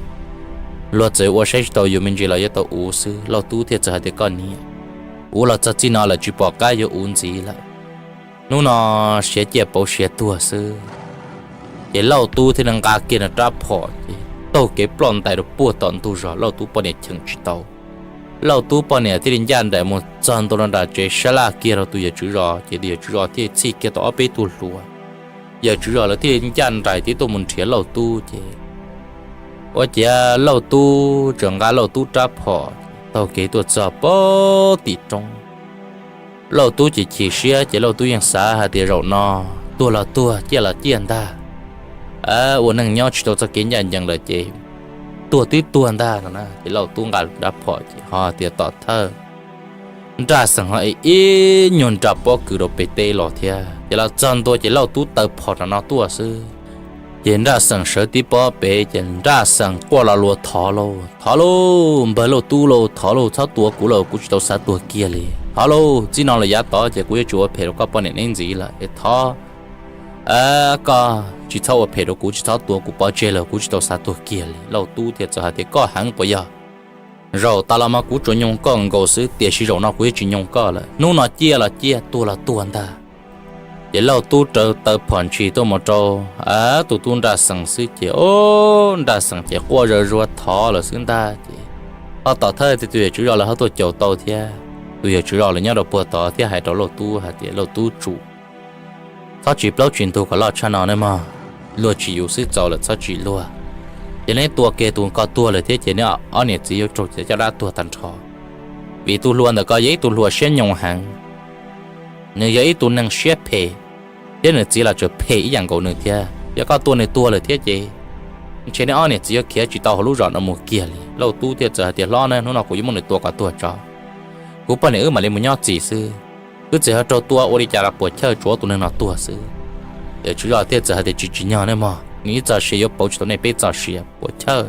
luag txawm ua saib tsis taus yus me ntsis los yuav tau uv xwb. Lauj Tub thiaj txawm hais tias, koj niam, uv los txog txij no lawm tsis pom qab yuav uv ntxiv lawm. Hnub no siav ciaj pauv siav tuag xwb. Ces Lauj Tub thiaj li nqa kiag nws rab phom ces taug kev ploj ntais rau puag tom ntug zos, Lauj Tub poj niam cheem tsis tau. Lauj Tub poj niam thiaj li ncaj nraim mus txog ntua rau nram tsev sab laj kiag rau tus yawm tswv zos, ces tus yawm tswv zos thiaj li txhij kiag tau ob peb tug hluas. Yawm tswv zos lawv thiaj li ncaj nraim thiab tuaj mus nrhiav Lauj Tub ces ua ciav Lauj Tub tseem nqa Lauj Tub rab phom taug kev tuaj txog puag tim roob. Lauj Tub ces chim siab ces Lauj Tub yeej xav hais tias zaum no tuag los tuag, ciaj los ciaj ntag, ua neej nyob tsis tau txoj kev ncaj ncees lawm ces tuag twb tuag ntag no na. Ces Lauj Tub nqa rab phom ces ho tias tom thawj Nraj Xeem ho ev ib nyuag nra pob kws rau pem teb los thiab. Ces los txog ntua ces Lauj Tub taw phom rau no tuaj xwb. Ces Nraj Xeem sawv tib pob pem ces Nraj Xeem quaj lo lus, thov lauj, thov lauj, npawg Lauj Tub lauj, thov lauj, txhob tua kuv lauj, kuv tsis tau xav tuag kiag li. Thov lauj, txij no los yav tod ces kuv yuav tsis ua phem rau koj poj niam neb ntxiv lawm es thov koj tsis txhob ua phem rau kuv, tsis txhob tua kuv pov tseg lawm, kuv tsis tau xav tuag kiag li. Lauj Tub thiaj txawm hais tias, koj heev puas yog? Zaum tas los mas kuv tsuas nyoog koj nkaus xwb, tiam sis zaum no kuv yuav tsis nyoog koj lawm. Hnub no ciaj los ciaj, tuag los tuag ntag. Ces Lauj Tub raws taw phom ntshis tuaj mus rau tus tub Nraj Xeem xwb ces, o, Nraj Xeem ces quaj zawg zuag thov lawm xwb ntag. Ces ho tom thawj tus yawm tswv zos lawv ho tuaj caum tau thiab. Tus yawm tswv zos lawv nyob rau puag tod thiab hais rau Lauj Tub hais tias, Lauj Tub tsum txhob tsis plaub tsis ntug kom loj tshaj no ne mog. Luag tsis yus xwb txaus lawm, txhob tsis luag. Ces neb tua kiag tus ko tuag lawm thiab ces neb ob niam txiv yuav raug cov caj dab tuag tag nrho. Vim tus hluas ntawm ko yog ib tug hluas siab nyoos heev, nws yog ib tug neeg siab phem, thiab nws txiv los tseem phem ib yam nkaus nws thiab. Yog koj tua nws tuag lawm thiab ces ntshe neb ob niam txiv yuav khiav tsis tau hauv lub zos no mus kiag li. Lauj Tub thiaj txawm hais tias, hlob na, hnub no kuv yuav muab nws tua kom tuag tso, kuv poj niam wb mam li mus nyob txim xwb. Wb txawm yog raug tua ua li cas los puas chawj, tsuav tus neeg no tuag xwb. Yawm tswv zos thiaj txawm hais tias, tsis tsim nyog ne mog, nws ib txoj sia yuav pauv tsis tau nej peb txoj sia, puas chawj.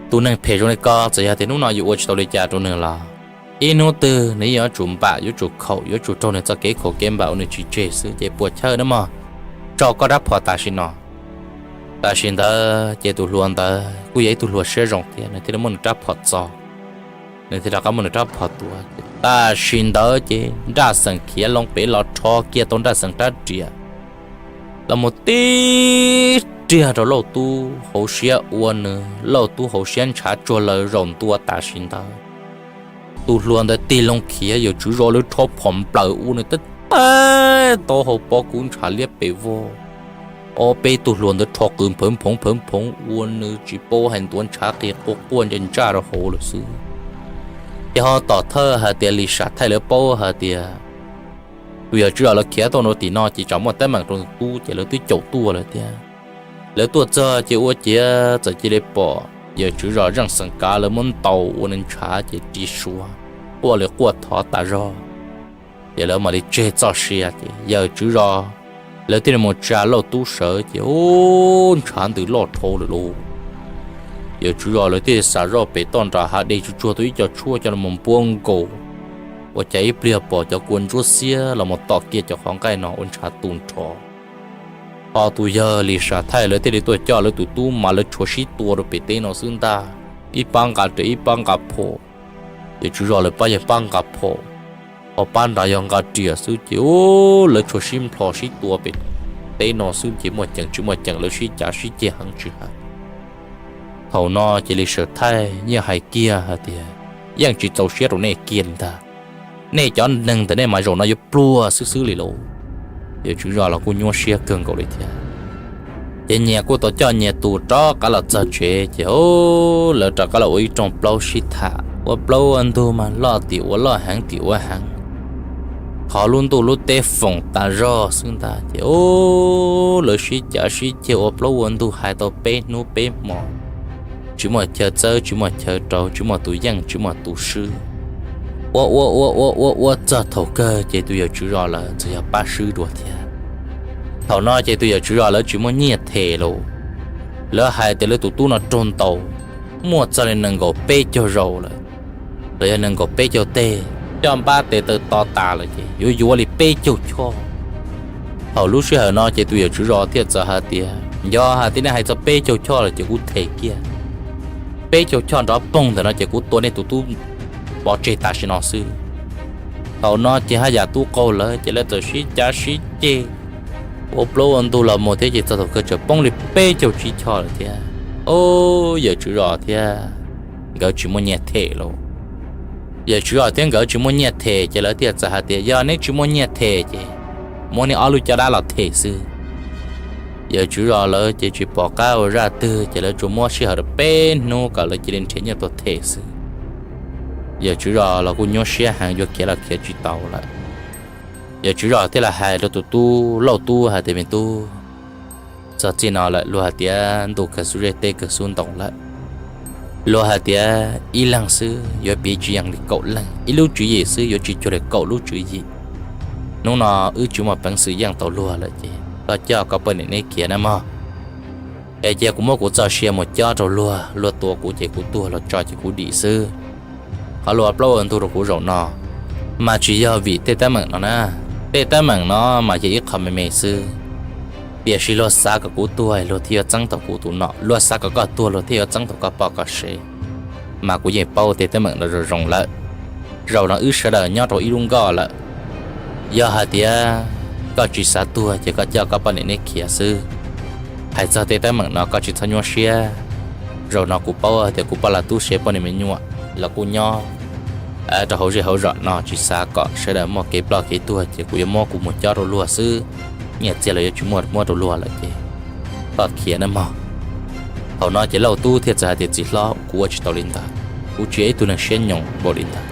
Tus neeg phem zoo li ko txawm yog tias hnub no yuav ua tsis tau li cas rau nws los Ib hnub twg nws yeej yuav tsum npam, yuav tsum khaum, yuav tsum raug nws txoj kev khaum kev npam uas nws tsis tseg xwb, ces puas chawj nawb mog, tso koj rab phom tam sim no. Tam sim ntawd ces tus hluas ntawd kuj yog ib tug hluas siab zoo thiab, nws thiaj li muab nws rab phom txo, nws thiaj rov qab muab nws rab phom tuav. Tam sim ntawd ces Nraj Xeem khiav loo pem los rho kiag tau Nraj Xeem rab riam los mus tib riag rau Lauj Tub hauv siab ua nws Lauj Tub hauv siab ntshav tsuag lawm zaum ntua tam sim ntawd. Tus hluas ntawd tig loo khiav, yawm tswv zos lawv rho phom nplawm ua nws teb teb taub hau pob kub ntshav liab pes vog. Ob peb tug hluas ntawd rho qws nphawv nphoov nphawv nphoov ua nws tsis paub hais ntuav ntshav qis quaj quaj ntsaj ntsaj rau hauv lawm xwb. Ces ho tom thawj hais tias Lis Sam Thaij lawv paub hais tias tus yawm tswv zos lawv khiav tuaj rau tim no ces tsam muaj teeb meem rau tus tub ces lawv twb caum tuaj lawm thiab. Lawv tuaj txog ces ua ciav txawm cia li pom yawm tswv zos Zeej Xeem Kav lawv muab ntaus ua nws ntshav ces ris suav quaj li quaj thov tas zog. Ces lawv mam li tseg txoj sia ces yawm tswv zos lawv thiaj li mus tsa Lauj Tub sawv ces ub ntshav ntws loj dhau lawm lauj. Yawm tswv zos lawv thiaj li xa zoj pem toj nram hav dej tsuag tsuag tau ib co tshuaj coj los npuab nkaus, ua cas ib pliag pom cov kua ntsuab xiab los mus tom kiag cov qhov nqaij no ua ntshav tu nrho. Ho tus yawg Lis Sam Thaij lawv thiaj li tuaj coj lawv tus tub mas lawv tshuav sib tua rau pem teb no xwb ntag, ib pab nqa riam ib pab nqa phom. Yawm tswv zos lawv pab yawg pab nqa phom, ho pab nrad yog nqa riam xwb ces ub lawv tshuav sib nplho sib tua pem teb no xwb ces muaj ceem tsis muaj ceem lawv sib cav sib ceg heev tsis hais. Thaum no ces Lis Sam Thaij yeej hais kiag hais tias yeej tsis txaus siab rau nej kiag li ntag. Nej cov neeg ntawm nej mas zaum no yuav pluag xwb xwb li lauj. Yawm tswv zos los kuj nyuaj siab kawg nkaus li thiab. Ces nyias kuj tau coj nyias tus rov qab los txog tsev ces lawv rov qab los ua ib rooj plaub sib tham, ua plaub ua ntug mas loj tim ua loj heev tim ua heev. Qhov lub ntuj lub teb foom tas zog xwb ntag ces lawv sib cav sib ceg ua plaub ua ntug hais tau peb hnub peb hmo, tsis muaj chaw txawb tsis muaj chaw rau, tsis muaj tus yeej tsis muaj tus swb. Ua ua ua ua ua ua txog thaum kawg ces tus yawm tswv zos lawv txawm yog pab swb dua thiab. Thaum no ces tus yawm tswv zos lawv tsis muaj nyiaj them lauj. Lawv hais tias lawv tus tub no raug ntaus muaj txog li nees nkaum peb caug zaus lawm, los yog nees nkaum peb caug teg, coj npab tes taw to tas lawm ces yuav yuav li peb caug choj. Thaum lub sij hawm no ces tus yawm tswv zos thiaj txawm hais tias, yog hais tias nej hais txog peb caug choj lawm ces kuv them kiag, peb caug choj nrov poog ntawm no ces kuv tua nej tus tub pov tseg tam sim no xwb. Thaum no ces haj yam tub qaug lawm ces lawv txawm sib cav sib ceg ua plaub ua ntug los mus thiab ces txog thaum kawg tseem poob li peb caug tsib choj lawm thiab. Yawm tswv zos thiab nkawd tsis muaj nyiaj them lauj. Yawm tswv zos thiab nkawd tsis muaj nyiaj them ces lawv thiaj txawm hais tias yog neb tsis muaj nyiaj them ces muab neb ob lub caj dab los them xwb. Yawm tswv zos lawv ces tsis pom qab ua zaj twg ces lawv tsuas muab sij hawm rau peb hnub kom lawv cia li nrhiav nyiaj tuaj them xwb. Yawm tswv zos los kuj nyuaj siab heev yuav khiav los khiav tsis tau lawm. Yawm tswv zos thiaj li hais rau tus tub lauj tub hais tias me tub, txog txij no lawm luag hais tias ntuj kawg xub zeb teb kawg xub ntoo lawm. Luag hais tias ib leeg xwb yuav piv tsis yeej li kaum leej, ib lub tswv yim xwb yuav tsis cuag li kaum lub tswv yim. Hnub no wb tsis muaj peev xwm yeej tau luag lawm ces koj coj koj poj niam neb khiav nawb mog. Es cia kuv muab kuv txoj sia mus cob rau luag, luag tua kuv ces kuv tuag, luag tso ces kuv dim xwb. Qhov luag ua plaub ua ntug rau kuv zaum no mas tsis yog vim tej teeb meem no na. Tej teeb meem no mas yog ib qho me me xwb, tiam sis luag xav kom kuv tuag luag thiaj yuav txeeb tau kuv tus nom, luag xav kom koj tuag luag thiaj yuav txeeb tau koj poj koj sev. Mas kuv yeej paub tej teeb meem no zoo zoo lawm. Zaum no wb sawv daws nyob rau ib lub nkoj lawm. Yog hais tias koj tsis xav tuag ces koj coj koj poj niam neb khiav xwb. Hais txog tej teeb meem no koj tsis txhob nyuaj siab. Zaum no kuv paub tias kuv poj lav tub sev poj niam me nyuam los kuj nyob rau hauv zej hauv zos no, tsis xav kom sawv daws muaj kev ploj kev tuag ces kuv yuav muab kuv mus cob rau luag xwb. Nyiaj txiag los yuav tsis muaj muab rau luag lawm ces koj khiav nawb mog. Thaum no ces Lauj Tub thiaj txawm hais tias txiv hlob, kuv ua tsis tau li ntawd, kuv tsis yog ib tug neeg siab nyoos npaum li ntawd.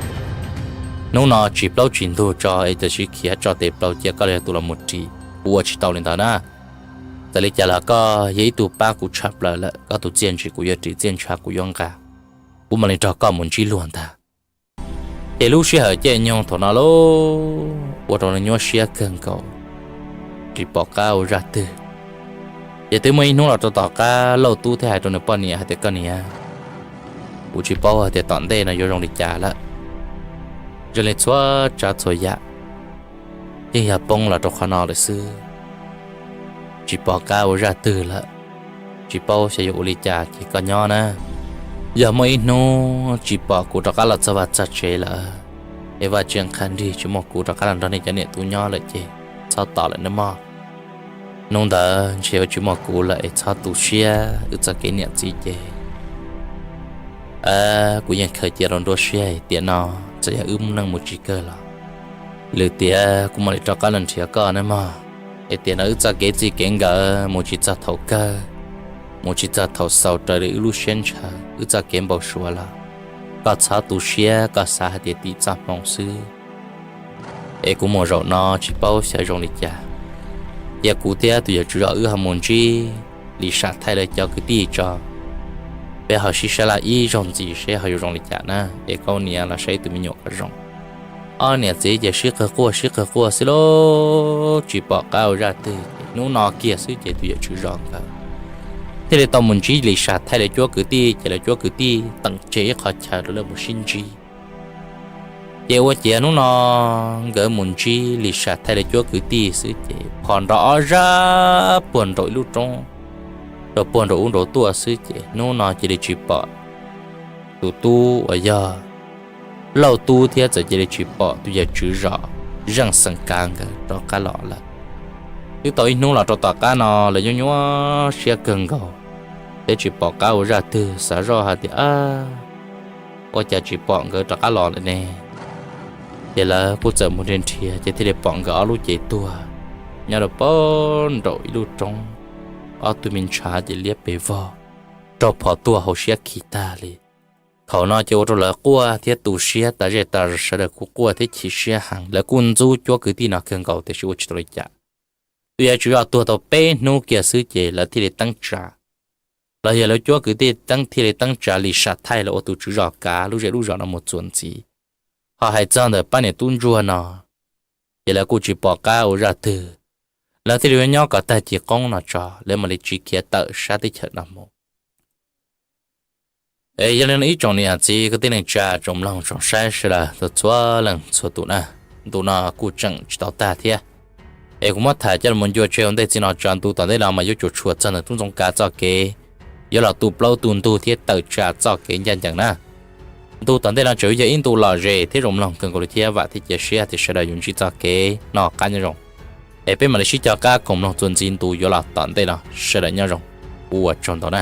Hnub no tsis plaub tsis ntug tso es tam sim khiav tso tes plaws cia koj los yog tus los mus ris, kuv ua tsis tau li ntawd na. Txawm li cas los koj yog ib tug pab kuv tshaj plaws lawm, koj tus txiaj ntsig kuv yuav ris, txiaj ntshav kuv yuav nqa, kuv mam li nrog koj mus ntsib luag ntag. Ces lub sij hawm caij nyoog thaum no lauj ua rau nws nyuaj siab kawg nkaus, tsis pom qab ua zaj twg. Ces twb muaj ib hnub los rau tom qab Lauj Tub thiaj hais rau nws poj niam hais tias koj niam, kuv tsis paub hais tias tom ntej no yuav zoo li cas lawm. zoo li txhua tsav txhua yam yeej yog poob los rau qhov no lawm xwb. Tsis pom qab ua zaj twg lawm, tsis paub xyov yuav ua li cas ces koj nyob na. Yog muaj ib hnub tsis pom kuv rov qab los txog vaj txog tsev lawm, es vaj tsev qhov nrig tsis muaj kuv rov qab los nrog nej cov niam tub nyob lawm ces txhob tos lawm nawb mog. Hnub ntawd ntshe yuav tsis muaj kuv lawm es txhob tu siab wb txoj kev niam txiv ces kuv yeej khaws cia rau nruab siab tiam no, txawm yog wb neej mus tsis kawg los lwm tiam kuv mam li rov qab los nrhiav koj nawb mog. Es tiam no wb txoj kev txij kev nkawm mus tsis txog thaum kawg, mus tsis txog thaum xaus raws li wb lub siab ntshaw, wb txoj kev npau suav los koj txhob tu siab, koj xav hais tias tim txoj hmoo xwb. Es kuv mus zaum no tsis paub xyov zoo li cas, cia kuv thiab tus yawm tswv zos wb ho mus ntsib Lis Sam Thaij lawv cov kwv tij tso, peb ho sib sab laj ib zaug ntxiv seb ho yuav zoo li cas na. Es koj niam los saib tus me nyuam kom zoo. Ob niam txiv ces sib qawg quaj sib qawg quaj xwb lauj, tsis pom qab ua zaj twg. Hnub no kiag xwb ces tus yawm tswv zos nkawd thiaj li tau mus ntsib Lis Sam Thaij lawv cuab kwv tij, ces lawv cuab kwv tij teem tseg ib qho chaw rau lawv mus sib ntsib. Ces ua ciav hnub no nkawd mus ntsib Lis Sam Thaij lawv cuab kwv tij xwb ces phom nrov ob zaj puag nraum ib lub roob, rau puag nraum ub nraud tuaj xwb ces hnub no cia li tsis pom tus tub uas yog Lauj Tub thiab txawm cia li tsis pom tus yawm tswv zos Zeej Xeem Kav nkawd rov qab los lawm. Twb tau ib hnub los rau tom qab no lawv nyuaj nyuaj siab kawg nkaus, thiab tsis pom qab ua zaj twg, xav zoj hais tias ua cas tsis pom nkawd rov qab los lawm ne. Ces lawv kuj txawm mus nrhiav nrhiav ces thiaj li pom nkawd ob lub cev tuag nyob rau puag nraum ib lub roob, ob tug me ntshav ces liab pes vog, raug phom tuag hauv siab khi tag li. Thaum no ces ua rau lawv quaj thiab tu siab tas zej tas zos, sawv daws kuj quaj thiab chim siab heev, lawv kuj ntxub cuab kwv tij no kawg nkaus tiam sis ua tsis tau li cas. Tus yawm tswv zos tuag tau peb hnub kiag xwb ces lawv thiaj li teeb tsa, los yog lawv cuab kwv tij teeb thiaj li teeb tsa Lis Sam Thaij los ua tus tswv zos kav lub zej lub zos no mus txuas ntxiv. Ho hais txog ntawm pab niam tub ntsuag no, ces lawv kuj tsis pom qab ua zaj twg, lawv thiaj li nyob kom tag cim qoob no tso lawv mam li tsiv khiav tawm sab teb chaws no mus. Es yog li no ib tsoom niam txiv kwv tij neej tsa tsoom mloog tsoom saib sawv daws txhua txhua leej txhua tus na, ntu no kuj tseem tsis tau tag thiab. Es kuv muab tham coj los ncua tseg ua ntej txij no tso, ntu tom ntej no mas yuav tsum tshuam txog ntawm tub Ntxoov Kav txoj kev yuav los tu plaub tu ntug thiab tawm tsam txoj kev ncaj ncees na. Ntu tom ntej no tseem yog ib ntu lom zem thiab zoo mloog kawg nkaus li thiab vam thiab cia siab tias sawv daws yuav ntsib txoj kev noj qab nyob zoo. Es peb mam li sib cog qab koom mloog txuas ntxiv ntu yuav los tom ntej no, sawv daws nyob zoo, ua tsaug ntau na.